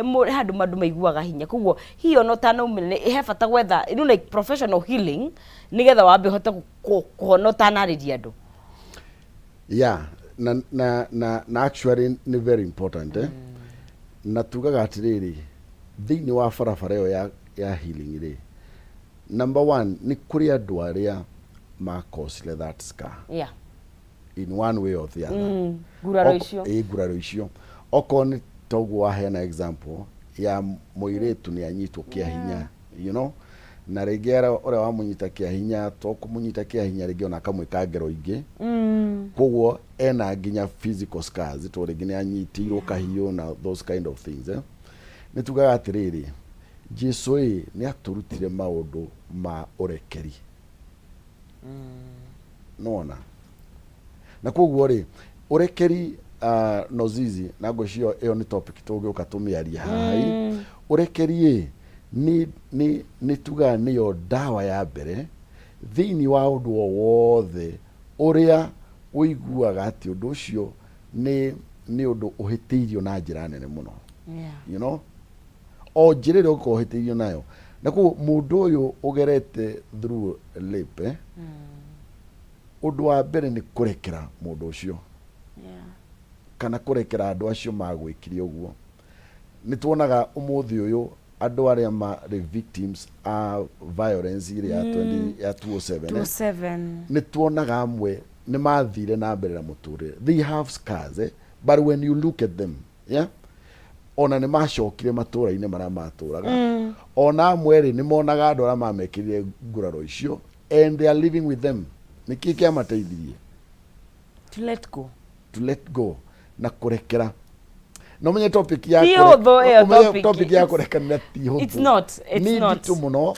handũ andũ maiguaga hinya. Koguo hihi ona ũtanaumĩra nĩ he bata gwetha like professional healing nĩgetha wambe ũhote kũhona ũtanarĩria andũ. Yeah, na actually nĩ very important, eh? Na tugaga atĩrĩrĩ, thĩinĩ wa barabara ĩyo ya healing rĩ, number one nĩ kũrĩ andũ arĩa makosire that scar in one way or the other. Nguraro icio. Ĩ, nguraro icio. Okorwo nĩ toguo waheana example ya mũirĩtu nĩ anyitwo kĩa hinya, na rĩngĩ ũrĩa wamũnyita kĩa hinya to kũmũnyita kĩa hinya, rĩngĩ ona akamwĩka ngero ingĩ. Koguo ena nginya physical scars, to rĩngĩ nĩ anyitĩirwo kahiũ na those kind of things, eh? Nĩ tugaga atĩrĩrĩ, Jesu ĩ nĩ atũrutire maũndũ ma ũrekeri nona, na koguo rĩ, ũrekeri nozizi na ngwĩciria ĩyo nĩ topic tũngĩũka tũmĩarie haha ĩ. Ũrekeri ĩ nĩ tugaga nĩyo ndawa ya mbere thĩinĩ wa ũndũ o wothe ũrĩa ũiguaga atĩ ũndũ ũcio nĩ ũndũ ũhĩtĩirio na njĩra nene mũno, o njĩra ĩrĩa ũngĩkorwo ũhĩtĩirio nayo. Na koguo mũndũ ũyũ ũgerete through rape, ũndũ wa mbere nĩ kũrekera mũndũ ũcio kana kũrekera andũ acio magwĩkire ũguo. Nĩ tuonaga ũmũthĩ ũyũ andũ arĩa marĩ victims a violence ĩrĩa ya 20 ya 207, eh? 27. Nĩ tuonaga amwe nĩ mathire na mbere na mũtũrĩre. They have scars, eh? But when you look at them, yeah? Ona nĩ macokire matũra-inĩ marĩa matũraga. Ona amwe rĩ, nĩ monaga andũ arĩa mamekĩrire nguraro icio and they are living with them. Nĩ kĩĩ kĩamateithirie? To let go. To let go na kũrekera. Na ũmenye topic ya Ti hũthũ ĩyo ũmenye topic. Topic ya kũrekanĩra ti hũthũ. It's not, it's Nĩ not. nditũ mũno,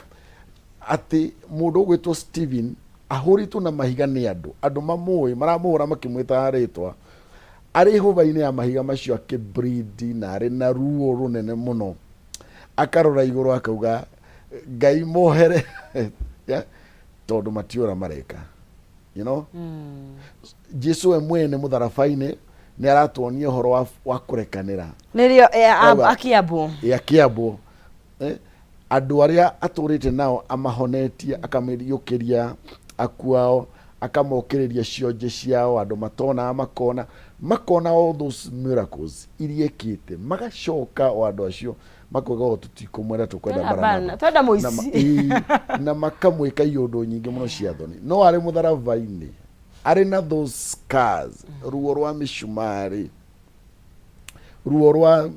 atĩ mũndũ ũgwĩtwo Steven ahũrĩtwo na mahiga nĩ andũ mamũĩ, maramũhũra makĩmwĩtaga rĩtwa, arĩ hũba-inĩ ya mahiga macio akĩbridi na arĩ na ruo rũnene mũno, akarora igũrũ akauga, "Ngai mohere," yeah? Tondũ matiũra mareka. Jesu we mwene mũtharaba-inĩ nĩ aratuonia ũhoro wa kũrekanĩra. Nĩrĩo Auga- akĩambwo. Ĩ, akĩambwo, eh, andũ arĩa atũrĩte nao amahonetie, akamĩriũkĩria akuao, akamokĩrĩria cionje ciao, andũ matonaga makona, makona all those miracles iria ekĩte, magacoka o andũ acio makoiga o tũtikũmwenda, tũkwenda Twenda Baranaba. Twenda mũici. Ĩĩ, na makamwĩka iũndũ nyingĩ mũno cia thoni, no arĩ mũtharaba-inĩ arĩ na those scars, ruo rwa mĩcumarĩ, ruo rwa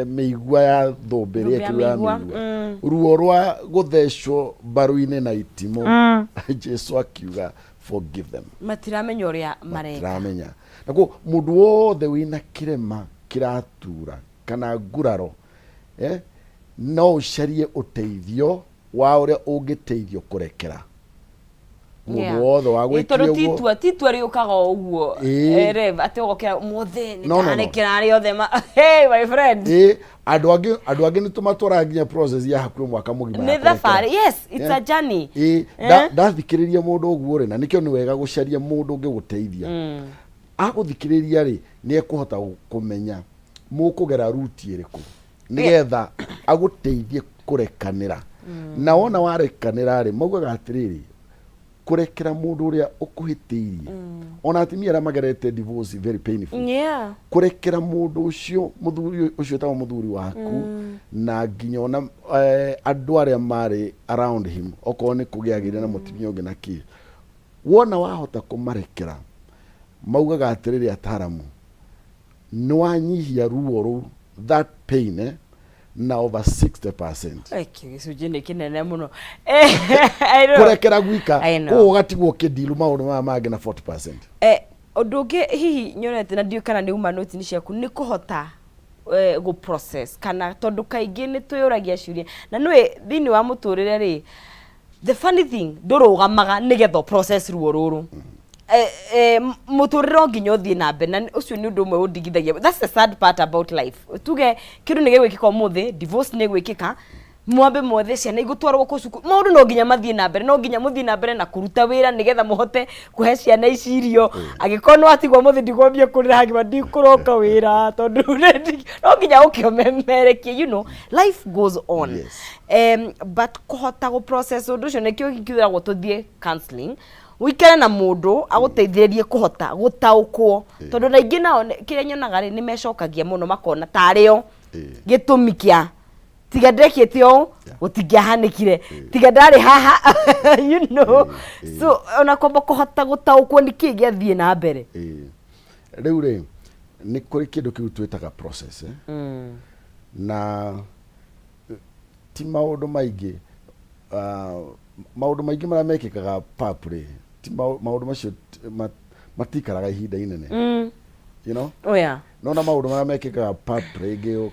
mĩigua ya thũmbĩ ĩrĩa Thũmbĩ ya ĩkĩrwo ya mĩigua, mĩigua, ruo rwa gũthecwo mbaru-inĩ na itimũ, Jesu akiuga, "Forgive them." Matiramenya ũrĩa mareka. Matiramenya. Nakuo mũndũ wothe wĩna kĩrema kĩratura kana nguraro, no ũcarie ũteithio wa ũrĩa ũngĩteithio kũrekera mũndũ wothe wa Ĩ, gwĩkire tondũ ti ũguo. itua, ti itua rĩũkaga o ũguo. Rev, atĩ ũgokĩra ũmũthĩ nĩ No, no, no. ndarekera arĩa othe hey my friend. Ĩ, andũ angĩ nĩ tũmatwaraga nginya process ya hakuhĩ mwaka mũgima Nĩ ya kũrekera. thabarĩ, yes, it's a journey. Ĩ, ndathikĩrĩria mũndũ ũguo rĩ, na nĩkĩo nĩ wega gũcaria mũndũ ũngĩgũteithia. Agũthikĩrĩria rĩ, nĩ ekũhota kũmenya mũkũgera ruti ĩrĩkũ nĩgetha agũteithie kũrekanĩra. Na wona warekanĩra rĩ, maugaga atĩrĩrĩ, Kũrekera mũndũ ũrĩa ũkũhĩtĩirie, ona atumia arĩa magerete divorce, very painful, kũrekera mũndũ ũcio, mũthuri ũcio ũtagwo mũthuri waku, na nginya ona andũ arĩa marĩ around him, okorwo nĩ kũgĩagĩire na mũtumia ũngĩ na kĩ, wona wahota kũmarekera, maugaga atĩrĩrĩ ataramu, nĩ wanyihia ruo rũu, that pain, na over 60%. Kĩu gĩcunjĩ nĩ kĩnene mũno. I know. Kũrekera gwika. I know. Koguo ũgatigwo ũkĩndilu maũndũ maya mangĩ na 40%. Ũndũ ũngĩ hihi nyonete na ndiũĩ kana nĩ uma noti-inĩ ciaku nĩ kũhota gũ process, kana tondũ kaingĩ nĩ twĩyũragia ciũria na nĩũĩ thĩinĩ wa mũtũrĩre rĩ, the funny thing, ndũrũgamaga nĩgetha ũ process ruo rũrũ. Mũtũrĩre o nginya ũthiĩ na mbere, na ũcio nĩ ũndũ ũmwe ũndigithagia. That's the sad part about life. Tuge kĩndũ nĩ gĩgwĩkĩka ũmũthĩ, divorce nĩ gwĩkĩka, mwambe mwethe ciana igũtwarwo kũ cukuru, maũndũ no nginya mathiĩ na mbere, no nginya mũthiĩ na mbere na kũruta wĩra nĩgetha mũhote kũhe ciana ici irio. Angĩkorwo nĩ watigwo mũthĩ, ndigwambia kũrĩra hagima, ndikũroka wĩra tondũ no nginya ũkĩomemerekie. Life goes on. But kũhota gũ process ũndũ ũcio, nĩkĩo kĩragwo tũthiĩ counseling, ũikare na mũndũ agũteithĩrĩrie kũhota gũtaũkwo, tondũ na aingĩ nao kĩrĩa nyonaga rĩ, nĩ mecokagia mũno, makona tarĩo gĩtũmi kĩa tiga ndekĩte ũũ gũtingĩahanĩkire, tiga ndarĩ haha. So ona kwamba kũhota gũtaũkwo nĩ kĩĩ gĩathiĩ na mbere. Rĩu rĩ, nĩ kũrĩ kĩndũ kĩu twĩtaga process, eh? Na ti maũndũ maingĩ, maũndũ maingĩ marĩa mekĩkaga pap rĩ, ti maũndũ macio matikaraga ihinda inene. Oh yeah. No na maũndũ marĩa mekĩkaga pap rĩngĩ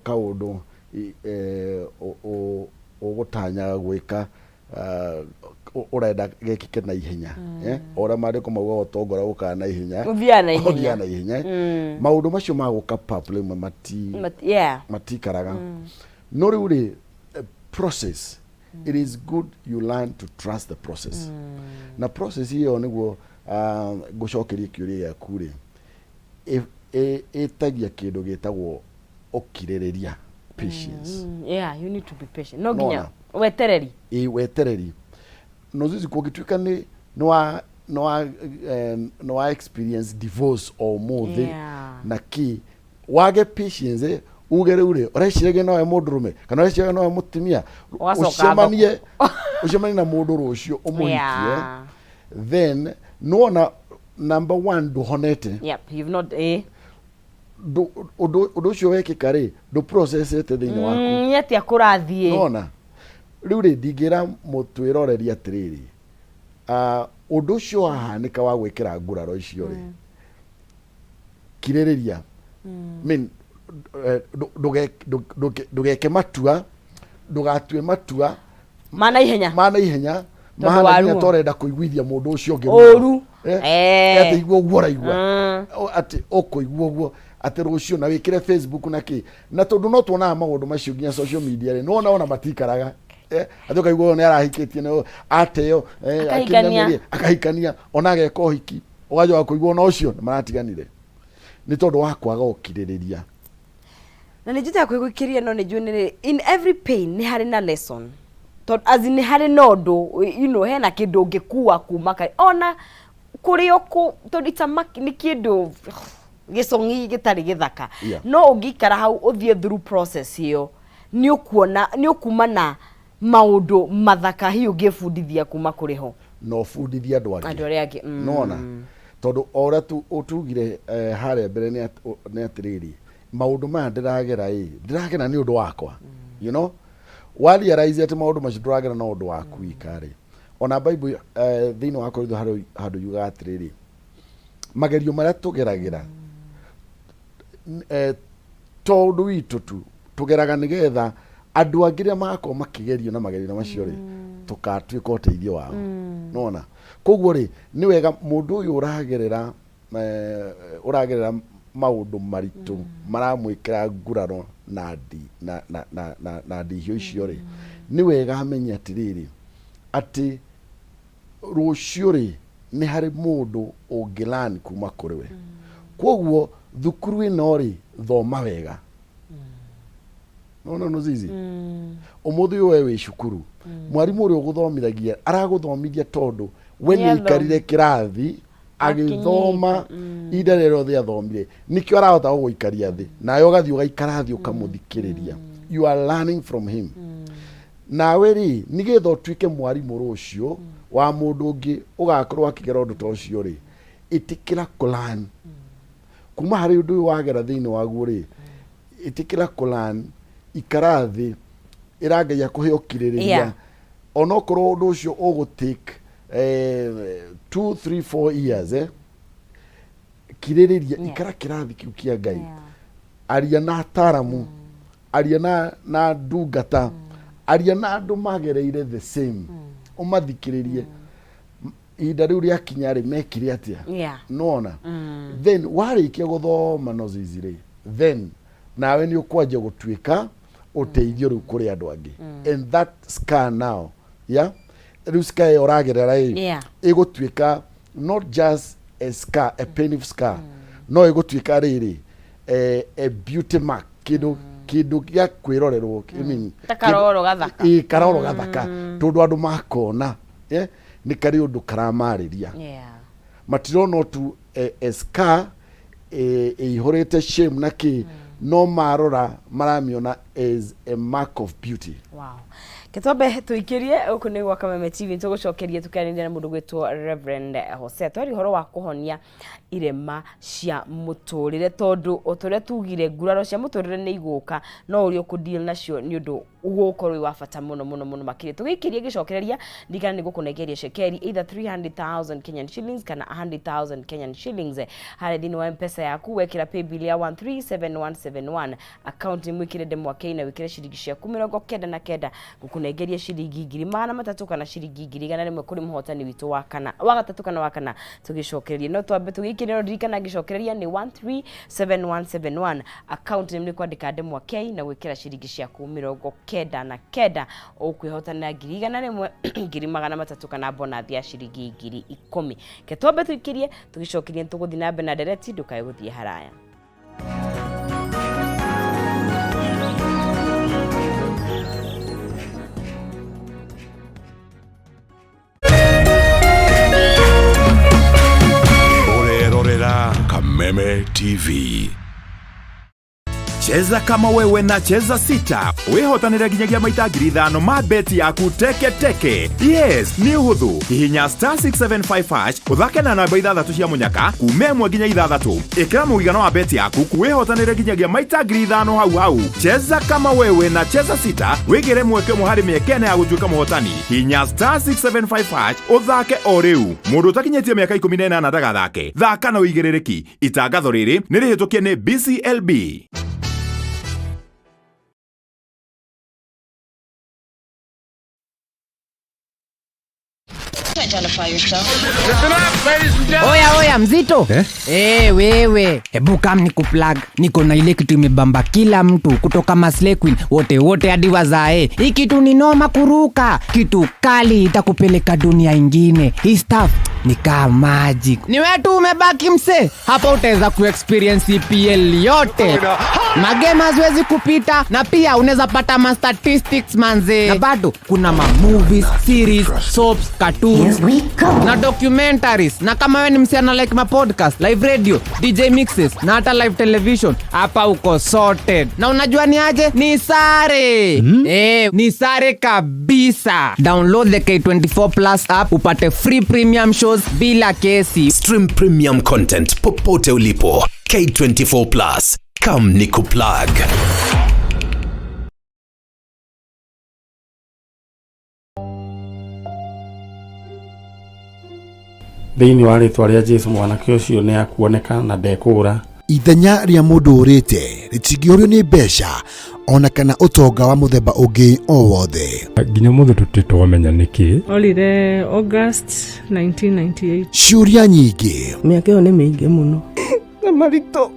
kaũndũ ũgũtanyaga gwĩka, ũrenda gekĩke na ihenya, eh? O ũrĩa maandĩko maugaga ũtonga ũrĩa ũkaga na ihenya ũthiaga na ihenya. Ũthiaga na ihenya. Maũndũ macio ma gũka pap rĩmwe matikaraga. No rĩu rĩ, process, it is good you learn to trust the process. Na process ĩyo nĩguo ngũcokerie kĩũria gĩaku rĩ, ĩtagia kĩndũ gĩtagwo ũkirĩrĩria, patience. Yeah, you need to be patient, no nginya wetereri. Ĩ, wetereri. No zizi kũngĩtuĩka nĩ wa experience divorce o ũmũthĩ na kĩ, wage patience, uge rĩu rĩ, ũreciragia nowe mũndũrũme kana ũreciragia nowe mũtumia, ũgacoka ũcemanie na mũndũ rũciũ ũmũhikie, then nĩwona number one ndũhonete. Yep, you've not eh Ũndũ ũcio wekĩka rĩ, ndũprocessete thĩinĩ waku. Nĩ atĩa kũrathiĩ? Nona rĩu rĩ, ndingĩra mũtwĩroreri atĩrĩrĩ, ũndũ ũcio wahanĩka wa gwĩkĩra nguraro icio rĩ, kirĩrĩria. Mean, ndũgeke matua, ndũgatue matua mana ihenya. Mana ihenya. Tondũ wa mahana nginya ruo. torenda kũiguithia mũndũ ũcio ũngĩ ũru. Atĩ igua ũguo ũraigua. Atĩ ũkũigua ũguo atĩ rũciũ na wĩkĩre Facebook na kĩ, na tondũ no tuonaga maũndũ macio nginya social media rĩ, nĩwona ona matikaraga. Atĩ ũkaigua ũyũ nĩ arahikĩtie na ũyũ ateo, akahikania. Akĩnyanĩria, akahikania, ona ageka ũhiki, ũgacoka kũigua ona ũcio nĩ maratiganire nĩ tondũ wa kwaga ũkirĩrĩria. Na nĩ njĩtaga kwĩgũikĩria, no nĩ njũĩ nĩ in every pain nĩ harĩ na lesson, tondũ as in nĩ harĩ na ũndũ, hena kĩndũ ũngĩkua kuma ka ona kũrĩ o kũ, tondũ it's a nĩ kĩndũ gĩcong'i gĩtarĩ gĩthaka. No ũngĩikara hau ũthiĩ through process ĩyo, nĩ ũkuona nĩ ũkuma na maũndũ mathaka hihi ũngĩbundithia kuma kũrĩ ho. Na ũbundithie andũ angĩ. Andũ arĩa angĩ. Nona tondũ o ũrĩa ũtugire harĩa mbere nĩ atĩrĩrĩ, maũndũ maya ndĩragera ĩ, ndĩragera nĩ ũndũ wakwa. Wa realize atĩ maũndũ macio ndũragera na ũndũ waku wika rĩ, ona Bible, thĩinĩ wa Korintho harĩ handũ yugaga atĩrĩrĩ, magerio marĩa tũgeragĩra, to ũndũ witũ tu tũgeraga, nĩgetha andũ angĩ rĩa magakorwo makĩgerio na magerio macio rĩ, tũkatuĩka ũteithio wao. Nona koguo rĩ, nĩ wega mũndũ ũyũ ũragerera maũndũ maritũ maramwĩkĩra nguraro na ndi na na na na, na ndihio icio rĩ, nĩ wega amenye atĩrĩrĩ, atĩ rũciũ rĩ, nĩ harĩ mũndũ ũngĩlani kuma kũrĩ we. Koguo thukuru ĩno rĩ, thoma wega. Nona no zizi ũmũthĩ ũyũ we wĩ cukuru. Mwarimũ ũrĩa ũgũthomithagia aragũthomithia tondũ we Nĩ nĩ aikarire kĩrathi agĩthoma ihinda rĩrĩa rĩothe athomire, nĩkĩo arahota gũgũikaria thĩ, nawe ũgathiĩ ũgaikara thĩ ũkamũthikĩrĩria. You are learning from him. Nawe rĩ, nĩgetha ũtuĩke mwarimũ rũciũ wa mũndũ ũngĩ ũgakorwo akĩgera ũndũ ta ũcio rĩ, ĩtĩkĩra kũlan kuma harĩ ũndũ ũyũ wagera thĩinĩ waguo rĩ, ĩtĩkĩra kũlan, ikara thĩ, ĩra Ngai akũhe ũkirĩrĩria. Onokorwo ũndũ ũcio ũgũ take 2 3 4 years, kirĩrĩria, ikara kĩrathi kĩu kĩa Ngai, aria na ataramu, aria na ndungata, aria na andũ magereire the same, ũmathikĩrĩrie. Ihinda rĩu rĩakinya rĩ, mekire atĩa? Nona then warĩkia gũthoma nozizi rĩ, then nawe nĩ ũkwanjia gũtuĩka ũteithio rĩu kũrĩ andũ angĩ. And that scar now, yeah, rĩu scar ĩyo ũragerera ĩ, ĩgũtuĩka not just a scar, a painful scar, no ĩgũtuĩka rĩrĩ a beauty mark, kĩndũ gĩa kwĩrorerwo, I mean, Ta karoro gathaka. Ĩ, karoro gathaka, tondũ andũ makona, nĩ karĩ ũndũ karamarĩria. Matirona tu a scar ĩihũrĩte shame na kĩ, no marora maramĩona as a mark of beauty. Wow. Ketwambe tũikĩrie gũkũ nĩ gwa Kameme TV, tũgũcokerie tũkĩaranĩria na mũndũ gwĩtwo Reverend Hosea, twari ũhoro wa kũhonia irema cia mũtũrĩre, tondũ o ta ũrĩa tugire, nguraro cia mũtũrĩre nĩ igũka, no ũrĩa ũkũ-deal nacio nĩ ũndũ ũgũkorwo wĩ wa bata mũno mũno mũno makĩria. Tũgĩikĩrie gĩcokereria, ndirikana nĩ gũkũnengeria cekeri either 300,000 Kenyan shillings kana 100,000 Kenyan shillings harĩa thĩinĩ wa M-Pesa yaku, wekĩra paybill ya 137171, account nĩ mwĩkĩre ndemwa K na wĩkĩre ciringi ciaku 99, gũkũnengeria ciringi 300,000 kana ciringi 100,000 kũrĩ mũhotani witũ wa kana, wa gatatũ kana wa kana. Tũgĩcokereria no twambe tũgĩikĩrie, no ndirikana ngĩcokereria nĩ 137171, account nĩ kwandĩka ndemwa K na gwĩkĩra ciringi ciaku 99, ũkwĩhotanĩra 100,000, 300,000 kana bonathi ya ciringi 10,000. Ke twambe tũikĩrie, tũgĩcokeria nĩ tũgũthiĩ na mbere na ndereti, ndũkae gũthiĩ haraya. Ũrerorera Kameme TV. Cheza kama wewe na Cheza Sita wĩhotanĩre nginyagia maita 5,000 ma beti yaku teke teke. Yes, nĩ ũhũthũ. Hihinya star 675 hash, ũthake na namba ithathatũ cia mũnyaka kuma 1 nginya 6, ĩkĩra mũigana wa beti yaku, wĩhotanĩre nginyagia maita 5,000 hau hau. Cheza kama wewe na Cheza Sita, wĩgĩre mweke ũmwe harĩ mĩeke 4 ya gũtuĩka mũhotani. Hinya star 675 hash ũthake o rĩu. Mũndũ ũtakinyĩtie mĩaka 18 ndagathake. Thaka na ũigĩrĩrĩki. Itangatho rĩrĩ nĩ rĩhĩtũkie nĩ BCLB. Oya oya, mzito eh? Hey, wewe, hebu kam ni kuplug. Niko na ile kitu imebamba kila mtu kutoka maslay queen wote wote hadi wazae. Hii kitu ni noma kuruka, kitu kali itakupeleka dunia ingine. Hii stuff ni kaa magic. Ni wewe tu umebaki mse hapa, utaweza kuexperience EPL yote, magame haziwezi kupita, na pia unaweza pata ma statistics manze, na bado kuna ma movies, series, soaps, cartoons na documentaries. Na kama wewe ni msichana like ma podcast, live radio, DJ mixes na hata live television, hapa uko sorted. Na unajua ni aje? Ni sare. Ni sare kabisa. Download the K24 Plus app upate free premium shows bila kesi. Stream premium content popote ulipo. K24 Plus. Come nikuplug. Thĩinĩ wa rĩtwa rĩa Jesu, mwanake ũcio nĩ akuoneka na ndekũũra. Ithenya rĩa mũndũ ũrĩte rĩtingĩũrio nĩ mbeca ona kana ũtonga wa mũthemba ũngĩ o wothe. Nginya mũthĩ tũtirĩ twamenya nĩkĩ. Orire August 1998. Ciũria nyingĩ, Mĩaka ĩyo nĩ mĩingĩ mũno na maritũ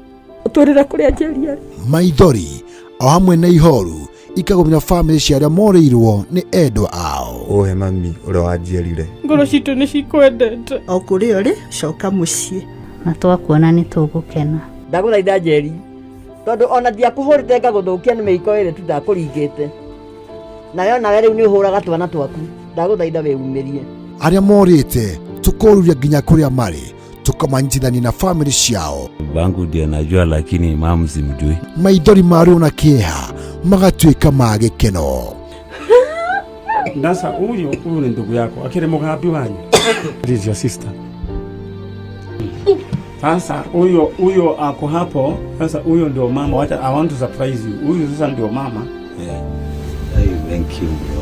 ũtwĩrĩre kũrĩa njeri arĩ. Maithori o hamwe na ihoru ikagũmĩra bamĩrĩ cia arĩa morĩirwo nĩ endwa ao. Ũhe mami ũrĩa wanjiarire. Ngoro citũ nĩ cikwendete. O kũrĩa ũrĩ, coka mũciĩ. Na twakuona nĩ tũgũkena. Ndagũthaitha Njeri, tondũ ona ndiakũhũrĩte ngagũthũkia nĩ mĩiko ĩrĩ tu ndakũringĩte. Nawe onawe rĩu nĩ ũhũraga twana twaku. Ndagũthaitha wĩumĩrie. Arĩa morĩte tũkoruria nginya kũrĩa marĩ tũkamanyitithania na bamĩrĩ ciao. Bangu ndio najua, lakini mamu simjui. Maithori ma ruo na kĩeha magatuĩka ma gĩkeno. Sasa huyu huyu ni ndugu yako, akiri mugambi wanyu. This is your sister. Sasa huyo huyo ako hapo. Sasa huyo ndio mama. Wacha, I want to surprise you. Huyu sasa ndio mama. Yeah. Hey, thank you bro.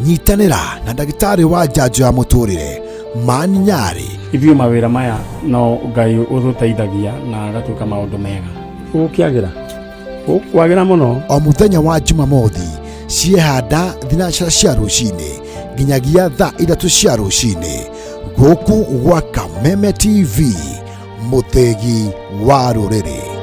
Nyitanĩra na ndagĩtarĩ wa njanjo ya mũtũrĩre Mani Nyarĩ. Ithuĩ mawĩra maya no Ngai ũtũteithagia na agatuĩka maũndũ mega. Ũgũkĩagĩra? Ũkwagĩra mũno. O mũthenya wa Jumamothi ciehanda thinacara cia rũcinĩ nginyagia thaa 3 cia rũcinĩ gũkũ gwa Kameme TV, mũthĩgi wa rũrĩrĩ.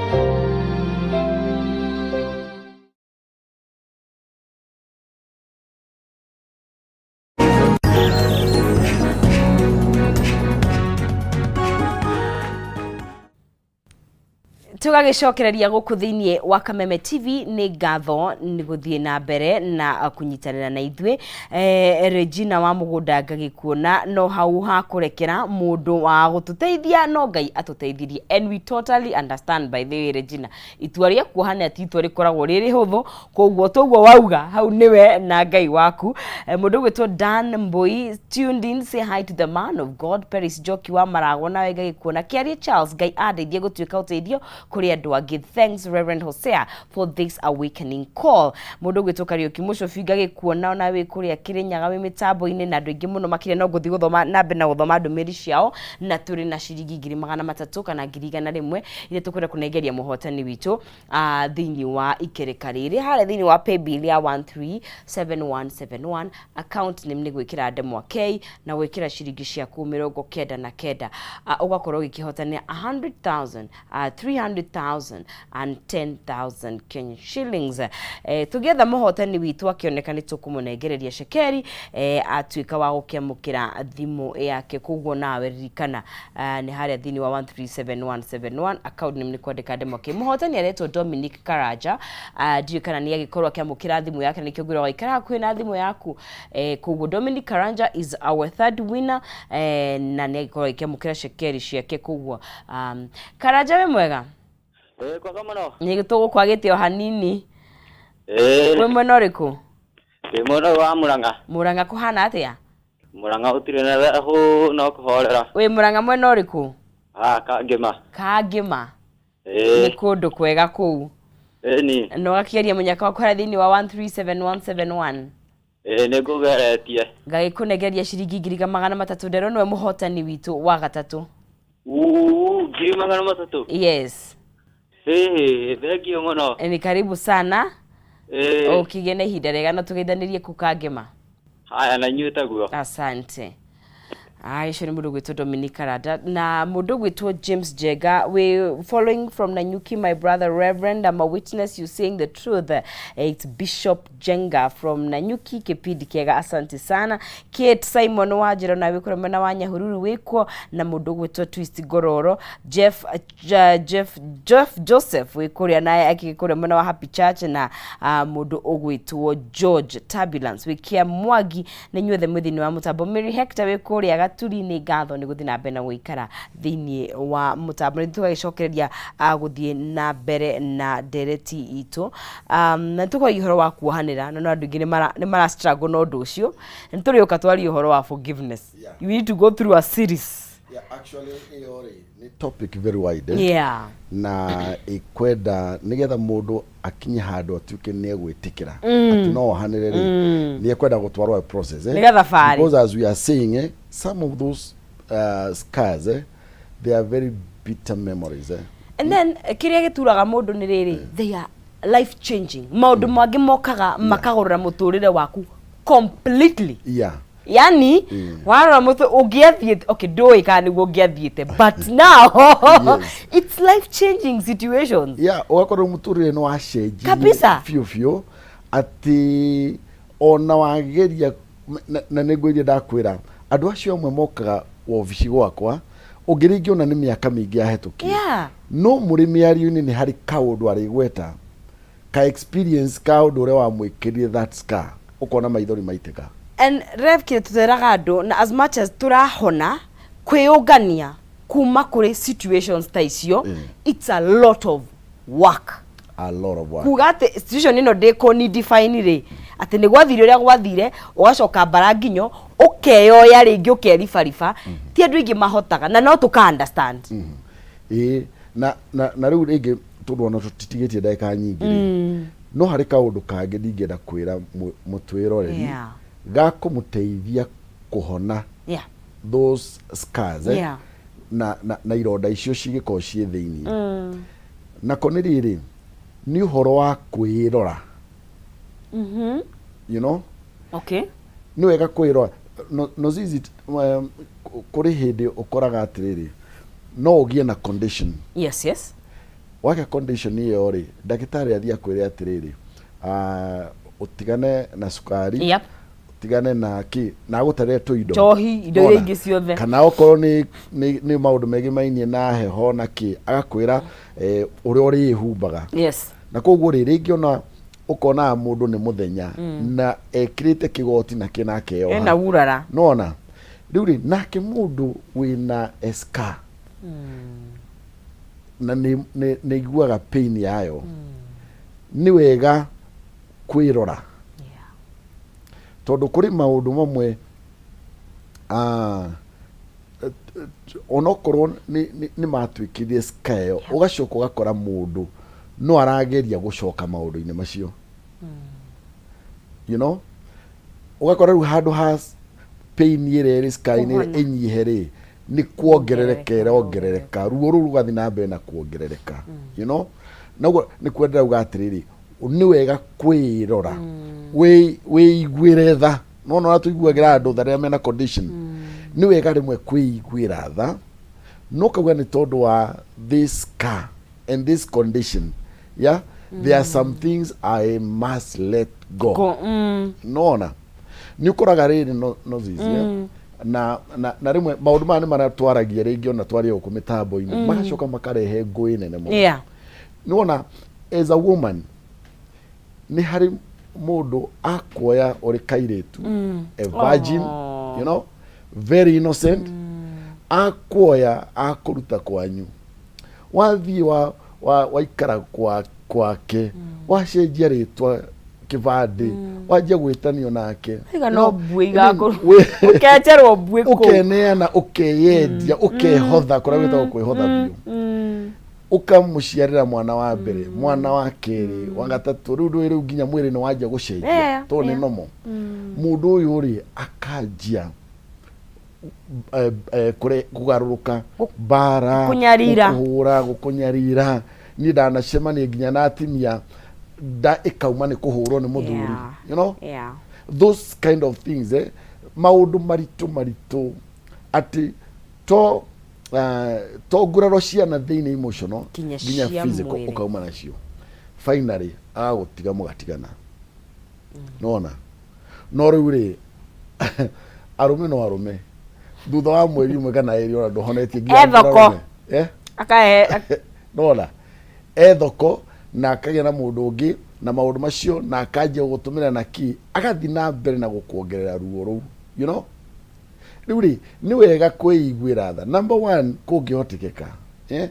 Tũgagĩcokereria gũkũ thĩinĩ wa Kameme TV. Nĩ ngatho nĩ gũthiĩ na mbere na kũnyitanĩra na ithuĩ. Regina wa mũgũnda, ngagĩkuona no hau hakũrekera mũndũ wa gũtũteithia, no Ngai atũteithirie, and we totally understand. By the way, Regina, itua rĩa kuohana ti itua rĩkoragwo rĩrĩ hũthũ, koguo toguo wauga hau nĩwe na Ngai waku. Mũndũ ũgwĩtwo Dan Mbui tuned in, say hi to the man of God. Paris Joki wa Maragwo, nawe ngagĩkuona. Kĩarie Charles, Ngai andeithie gũtuĩka ũteithio kũrĩ andũ angĩ. Thanks, Reverend Hosea, for this awakening call. Mũndũ ũgwĩtwo Kariũki Mũcobi, ngagĩkuona ona wĩ kũrĩa Kĩrĩnyaga, wĩ mĩtambo-inĩ, na andũ aingĩ mũno makĩria. No ngũthiĩ gũthoma na mbere na gũthoma ndũmĩrĩri ciao, na tũrĩ na ciringi 300,000 kana 100,000 iria tũkwenda kũnengeria mũhotani witũ thĩinĩ wa ikereka rĩrĩ harĩa thĩinĩ wa paybill ya 137171, account name nĩ gwĩkĩra ndemwa K na gwĩkĩra ciringi ciaku 99, ũgakorwo ũgĩkĩhotanĩra 100,000, 300,000 and 10,000 Kenyan shillings. Tũgĩetha mũhotani witũ, akĩoneka nĩ tũkũmũnengereria cekeri atuĩka wa gũkĩamũkĩra thimũ yake. Koguo nawe ririkana, nĩ harĩa thĩinĩ wa 137171, account name nĩ kwandĩka ndemwa K. Mũhotani aretwo Dominic Karanja. Ndiũĩ kana nĩ agĩkorwo akĩamũkĩra thimũ yake, nĩkĩo ngwĩra waikara hakuhĩ na thimũ yaku. Koguo Dominic Karanja is our third winner, na nĩ agĩkorwo agĩkĩamũkĩra cekeri ciake. Koguo Karanja, wĩ mwega? Ĩĩ, kwega mũno. Nĩ tũgũkwagĩte o hanini. Ĩĩ. Wĩ mwena ũrĩkũ? Ndĩ mwena ũyũ wa Mũrang'a. Mũrang'a kũhana atĩa? Mũrang'a gũtirĩ na heho, no kũhorera. Wĩ Mũrang'a mwena ũrĩkũ? Ah, Kangĩma. Kangĩma? Ĩĩ. Nĩ kũndũ kwega kũu. Ĩni. Na ũgakĩgeria mũnyaka waku harĩa thĩinĩ wa 137171? Ĩĩ, nĩ ngũgeretie. Ngagĩkũnengeria ciringi 300,000 nderwo nĩwe mũhotani witũ wa gatatũ. Uu, 300,000? Yes. Ĩĩ, thengiũ mũno. Ni karibu sana. Ĩĩ. Ũkĩgĩe na ihinda rĩega na tũgeithanĩrie kũu Kangĩma. Haya, na inyuĩ taguo. Asante. Aya, ũcio nĩ mũndũ ũgwĩtwo Dominic Karanda na mũndũ ũgwĩtwo James Jenga. We following from Nanyuki, my brother Reverend, I'm a witness you saying the truth. It's Bishop Jenga from Nanyuki. Kipindi kĩega, asante sana. Kate Simon Wanjĩra, na wĩ kũrĩa mwena wa Nyahururu wĩkuo, na mũndũ ũgwĩtwo Twist Ngororo, Jeff Jeff Jeff Joseph wĩ kũrĩa naye akĩ kũrĩa mwena wa Happy Church, na mũndũ ũgwĩtwo George Turbulence wĩ Kia Mwangi. Nĩ inyuothe mwĩ thĩinĩ wa mũtambo. Mary Hector wĩ kũrĩa Gaturi, nĩ ngatho nĩ gũthiĩ na mbere na gũikara thĩinĩ wa mũtambo. Nĩ tũgagĩcokereria gũthiĩ na mbere na ndereti itũ, na tũkwaria ũhoro wa kuohanĩra, na no andũ aingĩ nĩ mara struggle na ũndũ ũcio. Nĩ tũrĩũka twarie ũhoro wa forgiveness. You need to go through a series. Yeah, actually ĩyo rĩ nĩ topic very wide, eh? Na ĩkwenda nĩgetha mũndũ akinye handũ atuĩke nĩ egwĩtĩkĩra atĩ no ohanĩre rĩ, nĩ ekwenda gũtwarwo a process, eh? Nĩ gathabarĩ. Because as we are saying, some of those scars, they are very bitter memories, eh? And then kĩrĩa gĩturaga mũndũ nĩ rĩrĩ, they are life changing. Maũndũ mangĩ mokaga makagũrũra mũtũrĩre waku completely. Yani warora mũtũ ũngĩathiĩte, okay, ndũĩ kana nĩguo ũngĩathiĩte, but now it's life changing situations. Yeah, ũgakorwo mũtũrĩre nĩ wacenjirie Kabisa. biũ biũ, atĩ ona wageria na nĩ ngwĩria ndakwĩra, andũ acio amwe mokaga wobici gwakwa ũngĩ rĩngĩ ona nĩ mĩaka mĩingĩ yahetũkire, no mũrĩ mĩario-inĩ nĩ harĩ kaũndũ arĩgweta. Ka experience ka ũndũ ũrĩa wamwĩkĩrire that scar, ũkona maithori maitĩka. And Rev, kĩrĩa tũtwĩraga andũ, na as much as tũrahona kwĩyũngania kuma kũrĩ situations ta icio, it's a lot of work. A lot of work. Kuga atĩ situation ĩno ndĩkũni define rĩ, atĩ nĩ gwathire ũrĩa gwathire, ũgacoka mbara nginyo ũkeyoya rĩngĩ ũkeribariba, ti andũ aingĩ mahotaga, na no tũka understand. Ĩĩ, na rĩu rĩngĩ tondũ ona tũtitigĩtie ndagĩka nyingĩ rĩ, no harĩ kaũndũ kangĩ ndingĩenda kwĩra mũtwĩroreri ga kũmũteithia kũhona those scars, eh? Na ironda icio cigĩkorwo ciĩ thĩiniĩ. Nako nĩ rĩrĩ, nĩ ũhoro wa kwĩrora. You know? Nĩ wega kwĩrora. No zizi, kũrĩ hĩndĩ ũkoraga atĩrĩrĩ, no ũgĩe na condition. Wagĩa condition ĩyo rĩ, ndagĩtarĩ athiĩ akwĩre atĩrĩrĩ, ah, ũtigane na cukari, ũtigane na kĩ, na agũtarĩre tũindo. Njohi, indo iria Wona? ingĩ ciothe. Kana okorwo nĩ maũndũ megĩmainie na heho na kĩ, agakwĩra ũrĩa ũrĩhumbaga. Na koguo rĩ, rĩngĩ ona ũkonaga mũndũ nĩ mũthenya na ekĩrĩte kĩgoti na kĩ na akeyoha. Ena urara. Nona rĩu rĩ, nake mũndũ wĩna scar na nĩ iguaga pain yayo, nĩ wega kwĩrora, tondũ kũrĩ maũndũ mamwe, ah, onokorwo nĩ matuĩkire scar ĩyo, ũgacoka ũgakora mũndũ no arageria gũcoka maũndũ-inĩ macio, ũgakora rĩu handũ ha pain ĩrĩa ĩrĩ scar-inĩ Kũhona. ĩnyihe rĩ, nĩ kuongerereka ĩrongerereka, ruo rũu rũgathiĩ na mbere na kuongerereka. Naguo nĩ kuo ndĩrauga atĩrĩrĩ, nĩ wega kwĩrora, wĩiguĩre tha. Nona ũrĩa tũiguagĩra andũ tha rĩrĩa mena condition, nĩ wega rĩmwe kwĩiguĩra tha, no kauga nĩ tondũ wa this scar and this condition, yeah, there are some things I must let go. Go. Nona nĩ ũkoraga rĩrĩ no zizi, na rĩmwe maũndũ maya nĩ maratwaragia rĩngĩ ona twaria gũkũ mĩtambo-inĩ, magacoka makarehe ngũĩ nene mũno. Nĩwona, as a woman, nĩ harĩ mũndũ akuoya ũrĩ kairĩtu, a virgin, very innocent, akuoya akũruta kwanyu, wathiĩ wa waikara kwa kwake, wacenjia rĩtwa kĩbandĩ, wanjia gwĩtanio nake. Aiga no mbuĩ igakũrwo. Ũkenjerwo mbuĩ kũu. Ũkeneana, ũkeyendia, ũkehotha kũrĩa gwĩtagwo kwĩhotha biũ, ũkamũciarĩra mwana wa mbere, mwana wa kerĩ, wa gatatũ. Rĩu ndũĩ, rĩu nginya mwĩrĩ nĩ wanjia gũcenjia, tondũ nĩ nomo mũndũ ũyũ rĩ akanjia kũgarũrũka mbara. Gũkũnyarira. Gũkũhũra, gũkũnyarira. Niĩ ndanacemania nginya na atimia nda ĩkauma nĩ kũhũrwo nĩ mũthuri. Those kind of things, eh? Maũndũ maritũ maritũ atĩ to nguraro ciana thĩinĩ, emotional Nginya nginya cia physical mwĩrĩ. Ũkauma nacio, finally agagũtiga, mũgatigana. Nona no rĩu rĩ, arũme no arũme, thutha wa mweri ũmwe kana ĩrĩ, ona ndũhonetie nginya E thoko. nguraro, eh? Akahe. Nona e thoko na akagĩa na mũndũ ũngĩ na maũndũ macio, na akanjia gũgũtũmĩra na kĩ, agathiĩ na mbere na gũkuongerera ruo rũu. Rĩu rĩ, nĩ wega kwĩiguĩra tha, number one, kũngĩhotekeka, eh?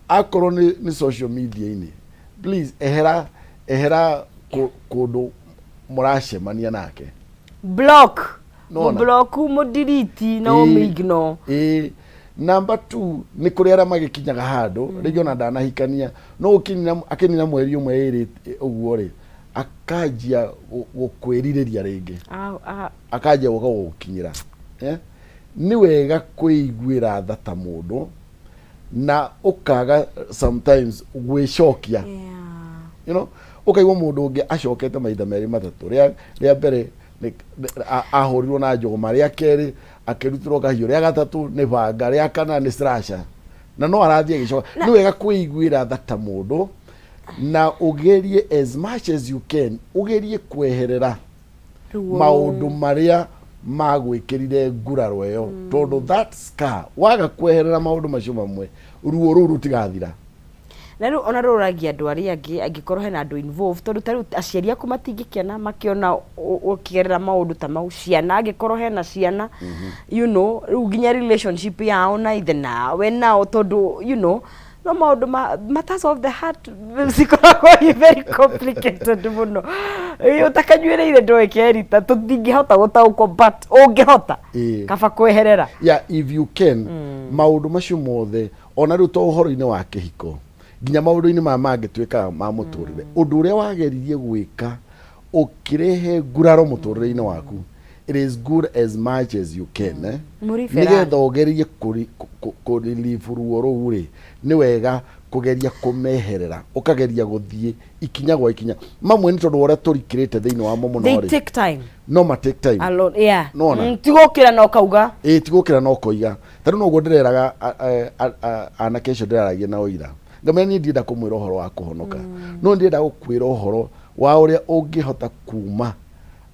Akorwo nĩ social media-inĩ, please ehera, ehera kũndũ mũracemania nake. Block. Nona. Mũblock, mũdelete na ũmĩignore. Ĩĩ. Number two, nĩ kũrĩ arĩa magĩkinyaga handũ rĩngĩ ona ndanahikania, no ũkĩnina, akĩnina mweri ũmwe ĩrĩ ũguo rĩ, akanjia gũkwĩrirĩria rĩngĩ. Ah, ah. Akanjia gũka gũgũkinyĩra, eh? Nĩ wega kwĩiguĩra tha ta mũndũ na ũkaga sometimes gwĩcokia, ũkaigua mũndũ ũngĩ acokete mahinda merĩ matatũ. Rĩa mbere ahũrirwo na njũgũma, rĩa kerĩ akĩrutĩrwo kahiũ, rĩa gatatũ nĩ banga, rĩa kana nĩ slasher, na no arathiĩ agĩcoka. Nĩ wega kwĩiguĩra tha ta mũndũ na ũgerie as much as you can, ũgerie kweherera Ruo. Maũndũ marĩa magwĩkĩrire nguraro ĩyo, tondũ that scar, waga kweherera maũndũ macio mamwe, ruo rũu rũtigathira. Na rĩu ona rũragia andũ arĩa angĩ, angĩkorwo hena andũ involved, tondũ ta rĩu aciari aku matingĩkena makĩona ũkĩgerera maũndũ ta mau, ciana angĩkorwo hena ciana, rĩu nginya relationship yao na ithe nawe nao, tondũ no maũndũ ma matters of the heart cikoragwo i very complicated mũno. Ĩ, ũtakanyuĩrĩire ndoĩ kerita tũtingĩhota gũtaũkwo, but ũngĩhota kaba kweherera. Yeah, if you can, maũndũ macio mothe, ona rĩu to ũhoro-inĩ wa kĩhiko, nginya maũndũ-inĩ maya mangĩ twĩkaga ma mũtũrĩre, ũndũ ũrĩa wageririe gwĩka ũkĩrehe nguraro mũtũrĩre-inĩ waku, it is good as much as you can, eh? Mũribera. Nĩgetha ũgerie kũ relieve ruo rũu rĩ, nĩ wega kũgeria kũmeherera, ũkageria gũthiĩ ikinya gwa ikinya. Mamwe nĩ tondũ wa ũrĩa tũrikĩrĩte thĩinĩ wamo mũno They rĩ, take time. No ma take time. A lot, yeah. Nona. Ti gũkĩra na ũkauga. Ĩ, ti gũkĩra na ũkoiga. Ta rĩu noguo ndĩreraga anake acio ndĩraragia nao ira, ngamenya niĩ ndienda kũmwĩra ũhoro wa kũhonoka, no ndĩrenda gũkwĩra ũhoro wa ũrĩa ũngĩhota kuma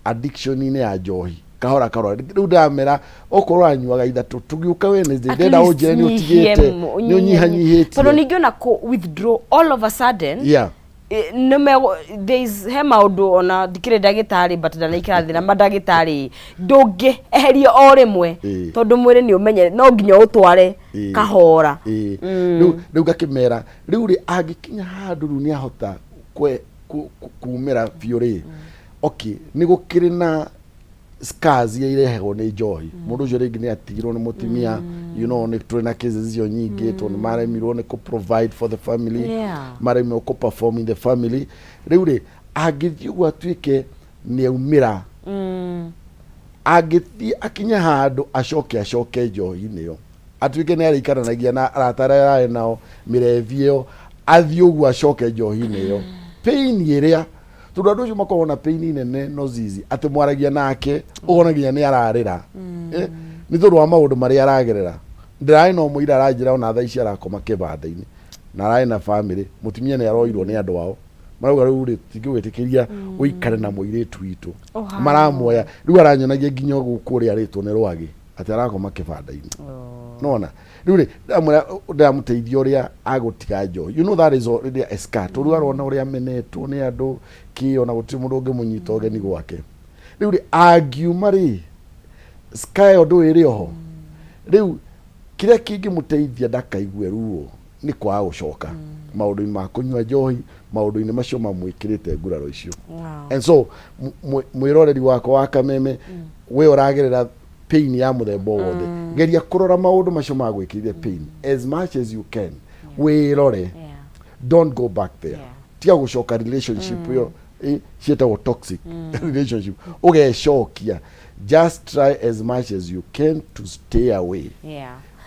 addiction-inĩ ya njohi kahora kahora. Rĩu ndĩramera okorwo ũranyuaga ithatũ, tũgĩũka Wednesday, At ndĩrenda least ũnjĩre nĩ nyihie ũtigĩte, nĩ ũnyihanyihĩtie. Tondũ ningĩ ona kũ withdraw all of a sudden, nĩ there is he maũndũ, ona ndikĩrĩ ndagĩtarĩ, but ndanaikara thĩ na mandagĩtarĩ, ndũngĩeheria o rĩmwe, tondũ mwĩrĩ nĩ ũmenye no nginya ũtware kahora. Rĩu ngakĩmera rĩu rĩ, angĩkinya handũ rĩu nĩ ahota kumĩra biũ rĩ, okay, nĩ gũkĩrĩ na scars iria irehagwo nĩ njohi. Mũndũ ũcio rĩngĩ nĩ atigirwo nĩ mũtumia, nĩ tũrĩ na cases icio nyingĩ, tondũ nĩ maremirwo nĩ kũ provide for the family, maremirwo kũ perform in the family. Rĩu rĩ, angĩthiĩ ũguo atuĩke nĩ aumĩra, angĩthiĩ akinye handũ acoke njohi-inĩ ĩyo, atuĩke nĩ arĩikaranagia na arata arĩa ararĩ nao mĩrevi ĩyo, athiĩ ũguo acoke njohi-inĩ ĩyo, pain ĩrĩa, tondũ andũ acio makoragwo na pain nene, no zizi atĩ mwaragia nake ũkona nginya nĩ ararĩra, nĩ tondũ wa maũndũ marĩa aragerera. Ndĩrarĩ no mũira aranjĩra ona thaa ici arakoma kĩbanda-inĩ, na ararĩ na family, mũtumia nĩ aroirwo nĩ andũ ao, marauga rĩu rĩ, tingĩgwĩtĩkĩria ũikare na mũirĩtu witũ. Ũhana. Maramuoya rĩu, aranyonagia nginya gũkũ ũrĩa arĩtwo nĩ rwagĩ atĩ arakoma kĩbanda-inĩ. Nona rĩu rĩ, ndamwĩra ndĩramũteithia ũrĩa agũtiga njohi. That is already a scar, tondũ arona ũrĩa amenetwo nĩ andũ kĩ, ona gũtirĩ mũndũ ũngĩmũnyita ũgeni gwake. Rĩu rĩ, angiuma rĩ, scar ĩyo ndũĩ ĩrĩ oho. Rĩu kĩrĩa kĩngĩmũteithia ndakaigue ruo nĩ kwaga gũcoka maũndũ-inĩ ma kũnyua njohi, maũndũ-inĩ macio mamwĩkĩrĩte nguraro icio. And so mwĩroreri wakwa wa Kameme, we ũragerera pain ya mũthemba o wothe, geria kũrora maũndũ macio magwĩkĩrire pain as much as you can, wĩrore, don't go back there. Tiga gũcoka relationship ĩyo, ciĩtagwo toxic relationship, ũgecokia. Just try as much as you can to stay away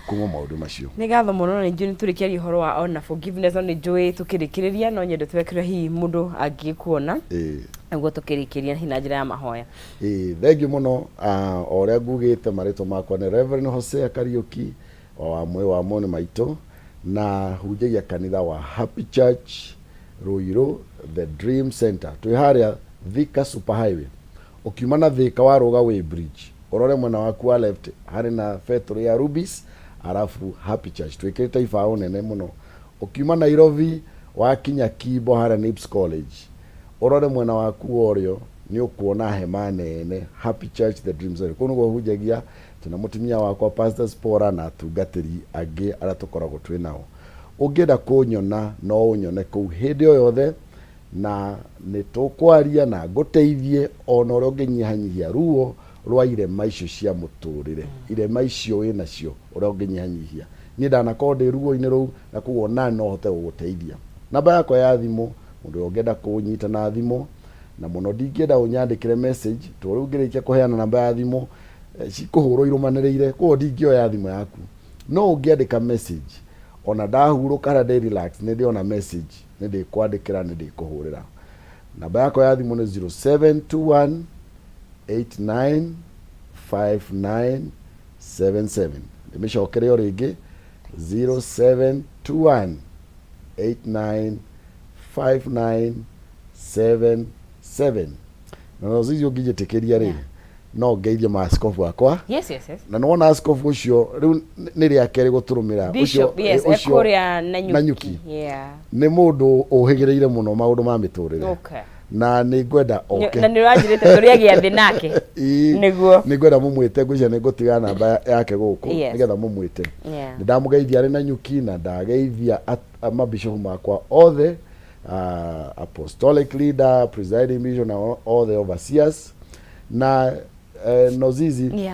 kuma maũndũ macio. Nĩ ngatho mũno, na ningĩ nĩ tũrĩkĩaria ũhoro wa ona forgiveness, no nĩ njũĩ tũkĩrĩkĩrĩria no nyende twekĩre hihi mũndũ angĩkuona nĩguo tũkĩrĩkĩria hihi na njĩra ya mahoya. Ĩĩ, thank you mũno. O ũrĩa ngugĩte, marĩtwa makwa nĩ Reverend Hosea Kariũki wa mwĩ wa moni maitũ, na hunjagia kanitha wa Happy Church Ruiru, the Dream Center. Twĩ harĩa Thika Super Highway, ũkiuma na Thika warũga Way Bridge, ũrore mwena waku wa left harĩ na betũrũ ya Rubis, arabu Happy Church twĩkĩrĩte ibaũ nene mũno. Ũkiuma Nairobi wakinya Kimbo harĩa Nips College, ũrore mwena waku wa ũrĩo nĩ ũkuona hema nene, Happy Church the Dream Center. Kũu nĩguo hunjagia, twĩna mũtumia wakwa Pastor Spora na atungatĩri angĩ arĩa tũkoragwo twĩ nao. Ũngĩenda kũnyona no ũnyone kũu hĩndĩ o yothe, na nĩ tũkwaria na ngũteithie ona ũrĩa ũngĩnyihanyihia ruo rwa irema icio cia mũtũrĩre, irema icio wĩ nacio, ũrĩa ũngĩnyihanyihia. Niĩ ndanakorwo ndĩ ruo-inĩ rũu, na koguo na no hote gũgũteithia. Namba yakwa ya thimũ, mũndũ ũrĩa ũngĩenda kũnyita na thimũ, na mũno ndingĩenda ũnyandĩkĩre message, tondũ rĩu ngĩrĩkia kũheana namba ya thimũ, cikũhũrwo irũmanĩrĩire, koguo ndingĩoya thimũ yaku. No ũngĩandĩka message, ona ndahurũka harĩa ndĩ relax, nĩ ndĩona message, nĩ ndĩkwandĩkĩra, nĩ ndĩkũhũrĩra. Namba yakwa ya thimũ nĩ 0721 895977. Ndĩmĩcokere o rĩngĩ, 0721 895977. Na no zizi ũngĩnjĩtĩkĩria rĩ, No ngeithie maaskobu akwa. Yes. Na nĩwona askobu ũcio rĩu nĩ rĩa kerĩ gũtũrũmĩra. Bishop, yes, ũcio ekũrĩa Nanyuki. Nanyuki. Yeah. Nĩ mũndũ ũhĩgĩrĩire mũno maũndũ ma mĩtũrĩre. Na nĩ ngwenda oke. Na nĩ ũranjĩrĩte tũrĩ gĩathĩ nake. Ĩĩ. Nĩguo. Nĩ ngwenda mũmwĩte, ngwĩciria nĩ ngũtiga namba yake gũkũ nĩgetha mũmwĩte. Nĩ ndamũgeithia arĩ Nanyuki na ndageithia mabishopu makwa othe, apostolic leader, presiding bishop na all the overseers na Nozizi.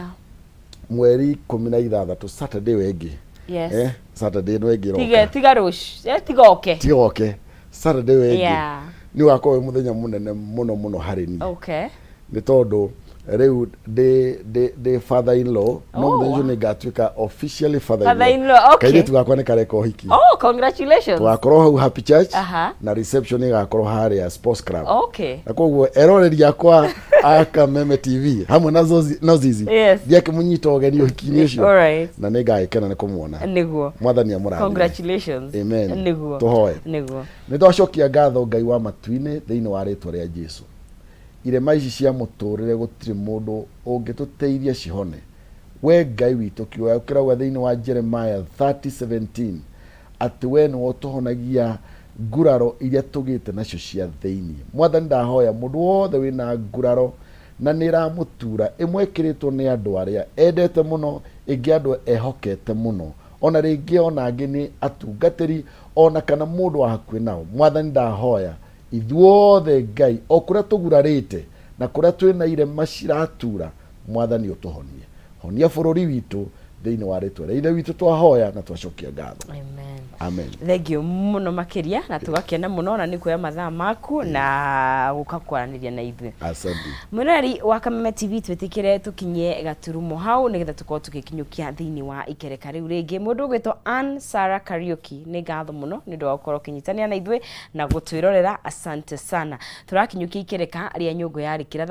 Mweri 16, Saturday ĩyo ĩngĩ. Saturday ĩno ĩngĩ Tiga ĩroka. Tiga rũci. Tiga oke. Tiga oke Saturday ĩyo ĩngĩ. Nĩ ũgakorwo wĩ mũthenya mũnene mũno mũno harĩ niĩ nĩ tondũ rĩu ndĩ father in law no mũthenya ũcio nĩ ngatuĩka officially father in law. Father-in-law, okay. Kairĩtu gakwa nĩ kareka ũhiki. Oh, congratulations. Tũgakorwo hau Happy Church na reception ĩgakorwo harĩa Sports Club. Na koguo eroreri akwa a Kameme TV hamwe na Nozizi ndiakĩmũnyita ũgeni ũhiki-inĩ ũcio. Na nĩ ngagĩkena nĩ kũmuona. Mwathani amũrathime. Congratulations. Amen. Tũhoe. Nĩguo. Nĩ twacokia ngatho Ngai wa matu-inĩ thĩinĩ wa rĩtwa rĩa Jesu. Irema ici cia mũtũrĩre gũtirĩ mũndũ ũngĩtũteithia cihone. We Ngai witũ, kiugo gĩaku kĩrauga thĩinĩ wa Jeremiah 30:17 atĩ we nĩwe ũtũhonagia nguraro iria tũgĩte nacio cia thĩinĩ. Mwathani, ndahoya mũndũ wothe wĩna nguraro na nĩ ĩramũtura, ĩmwe ĩkĩrĩtwo nĩ andũ arĩa endete mũno, ĩngĩ andũ ehokete mũno, ona rĩngĩ ona angĩ nĩ atungatĩri ona kana mũndũ wa hakuhĩ nao. Mwathani, ndahoya ithuothe Ngai, o kũrĩa tũgurarĩte na kũrĩa twĩna irema ciratura, Mwathani ũtũhonie. Honia bũrũri witũ thĩinĩ wa rĩtwa rĩa Ithe witũ twahoya na twacokia ngatho. Amen. Amen. Thank you mũno makĩria na tũgakena mũno na nĩ kuoya mathaa maku na gũka kwaranĩria na ithuĩ. Asante. Mwĩroreri wa Kameme TV, twĩtĩkĩre tũkinye gaturumo hau nĩgetha tũkorwo tũgĩkinyũkia thĩinĩ wa ikereka rĩu rĩngĩ. Mũndũ ũgwĩtwo Ann Sarah Kariuki, nĩ ngatho mũno nĩ ũndũ wa gũkorwo ũkĩnyitanĩra na ithuĩ na gũtwĩrorera, asante sana. Tũrakinyũkia ikereka rĩa nyũngũ ya rĩkĩra.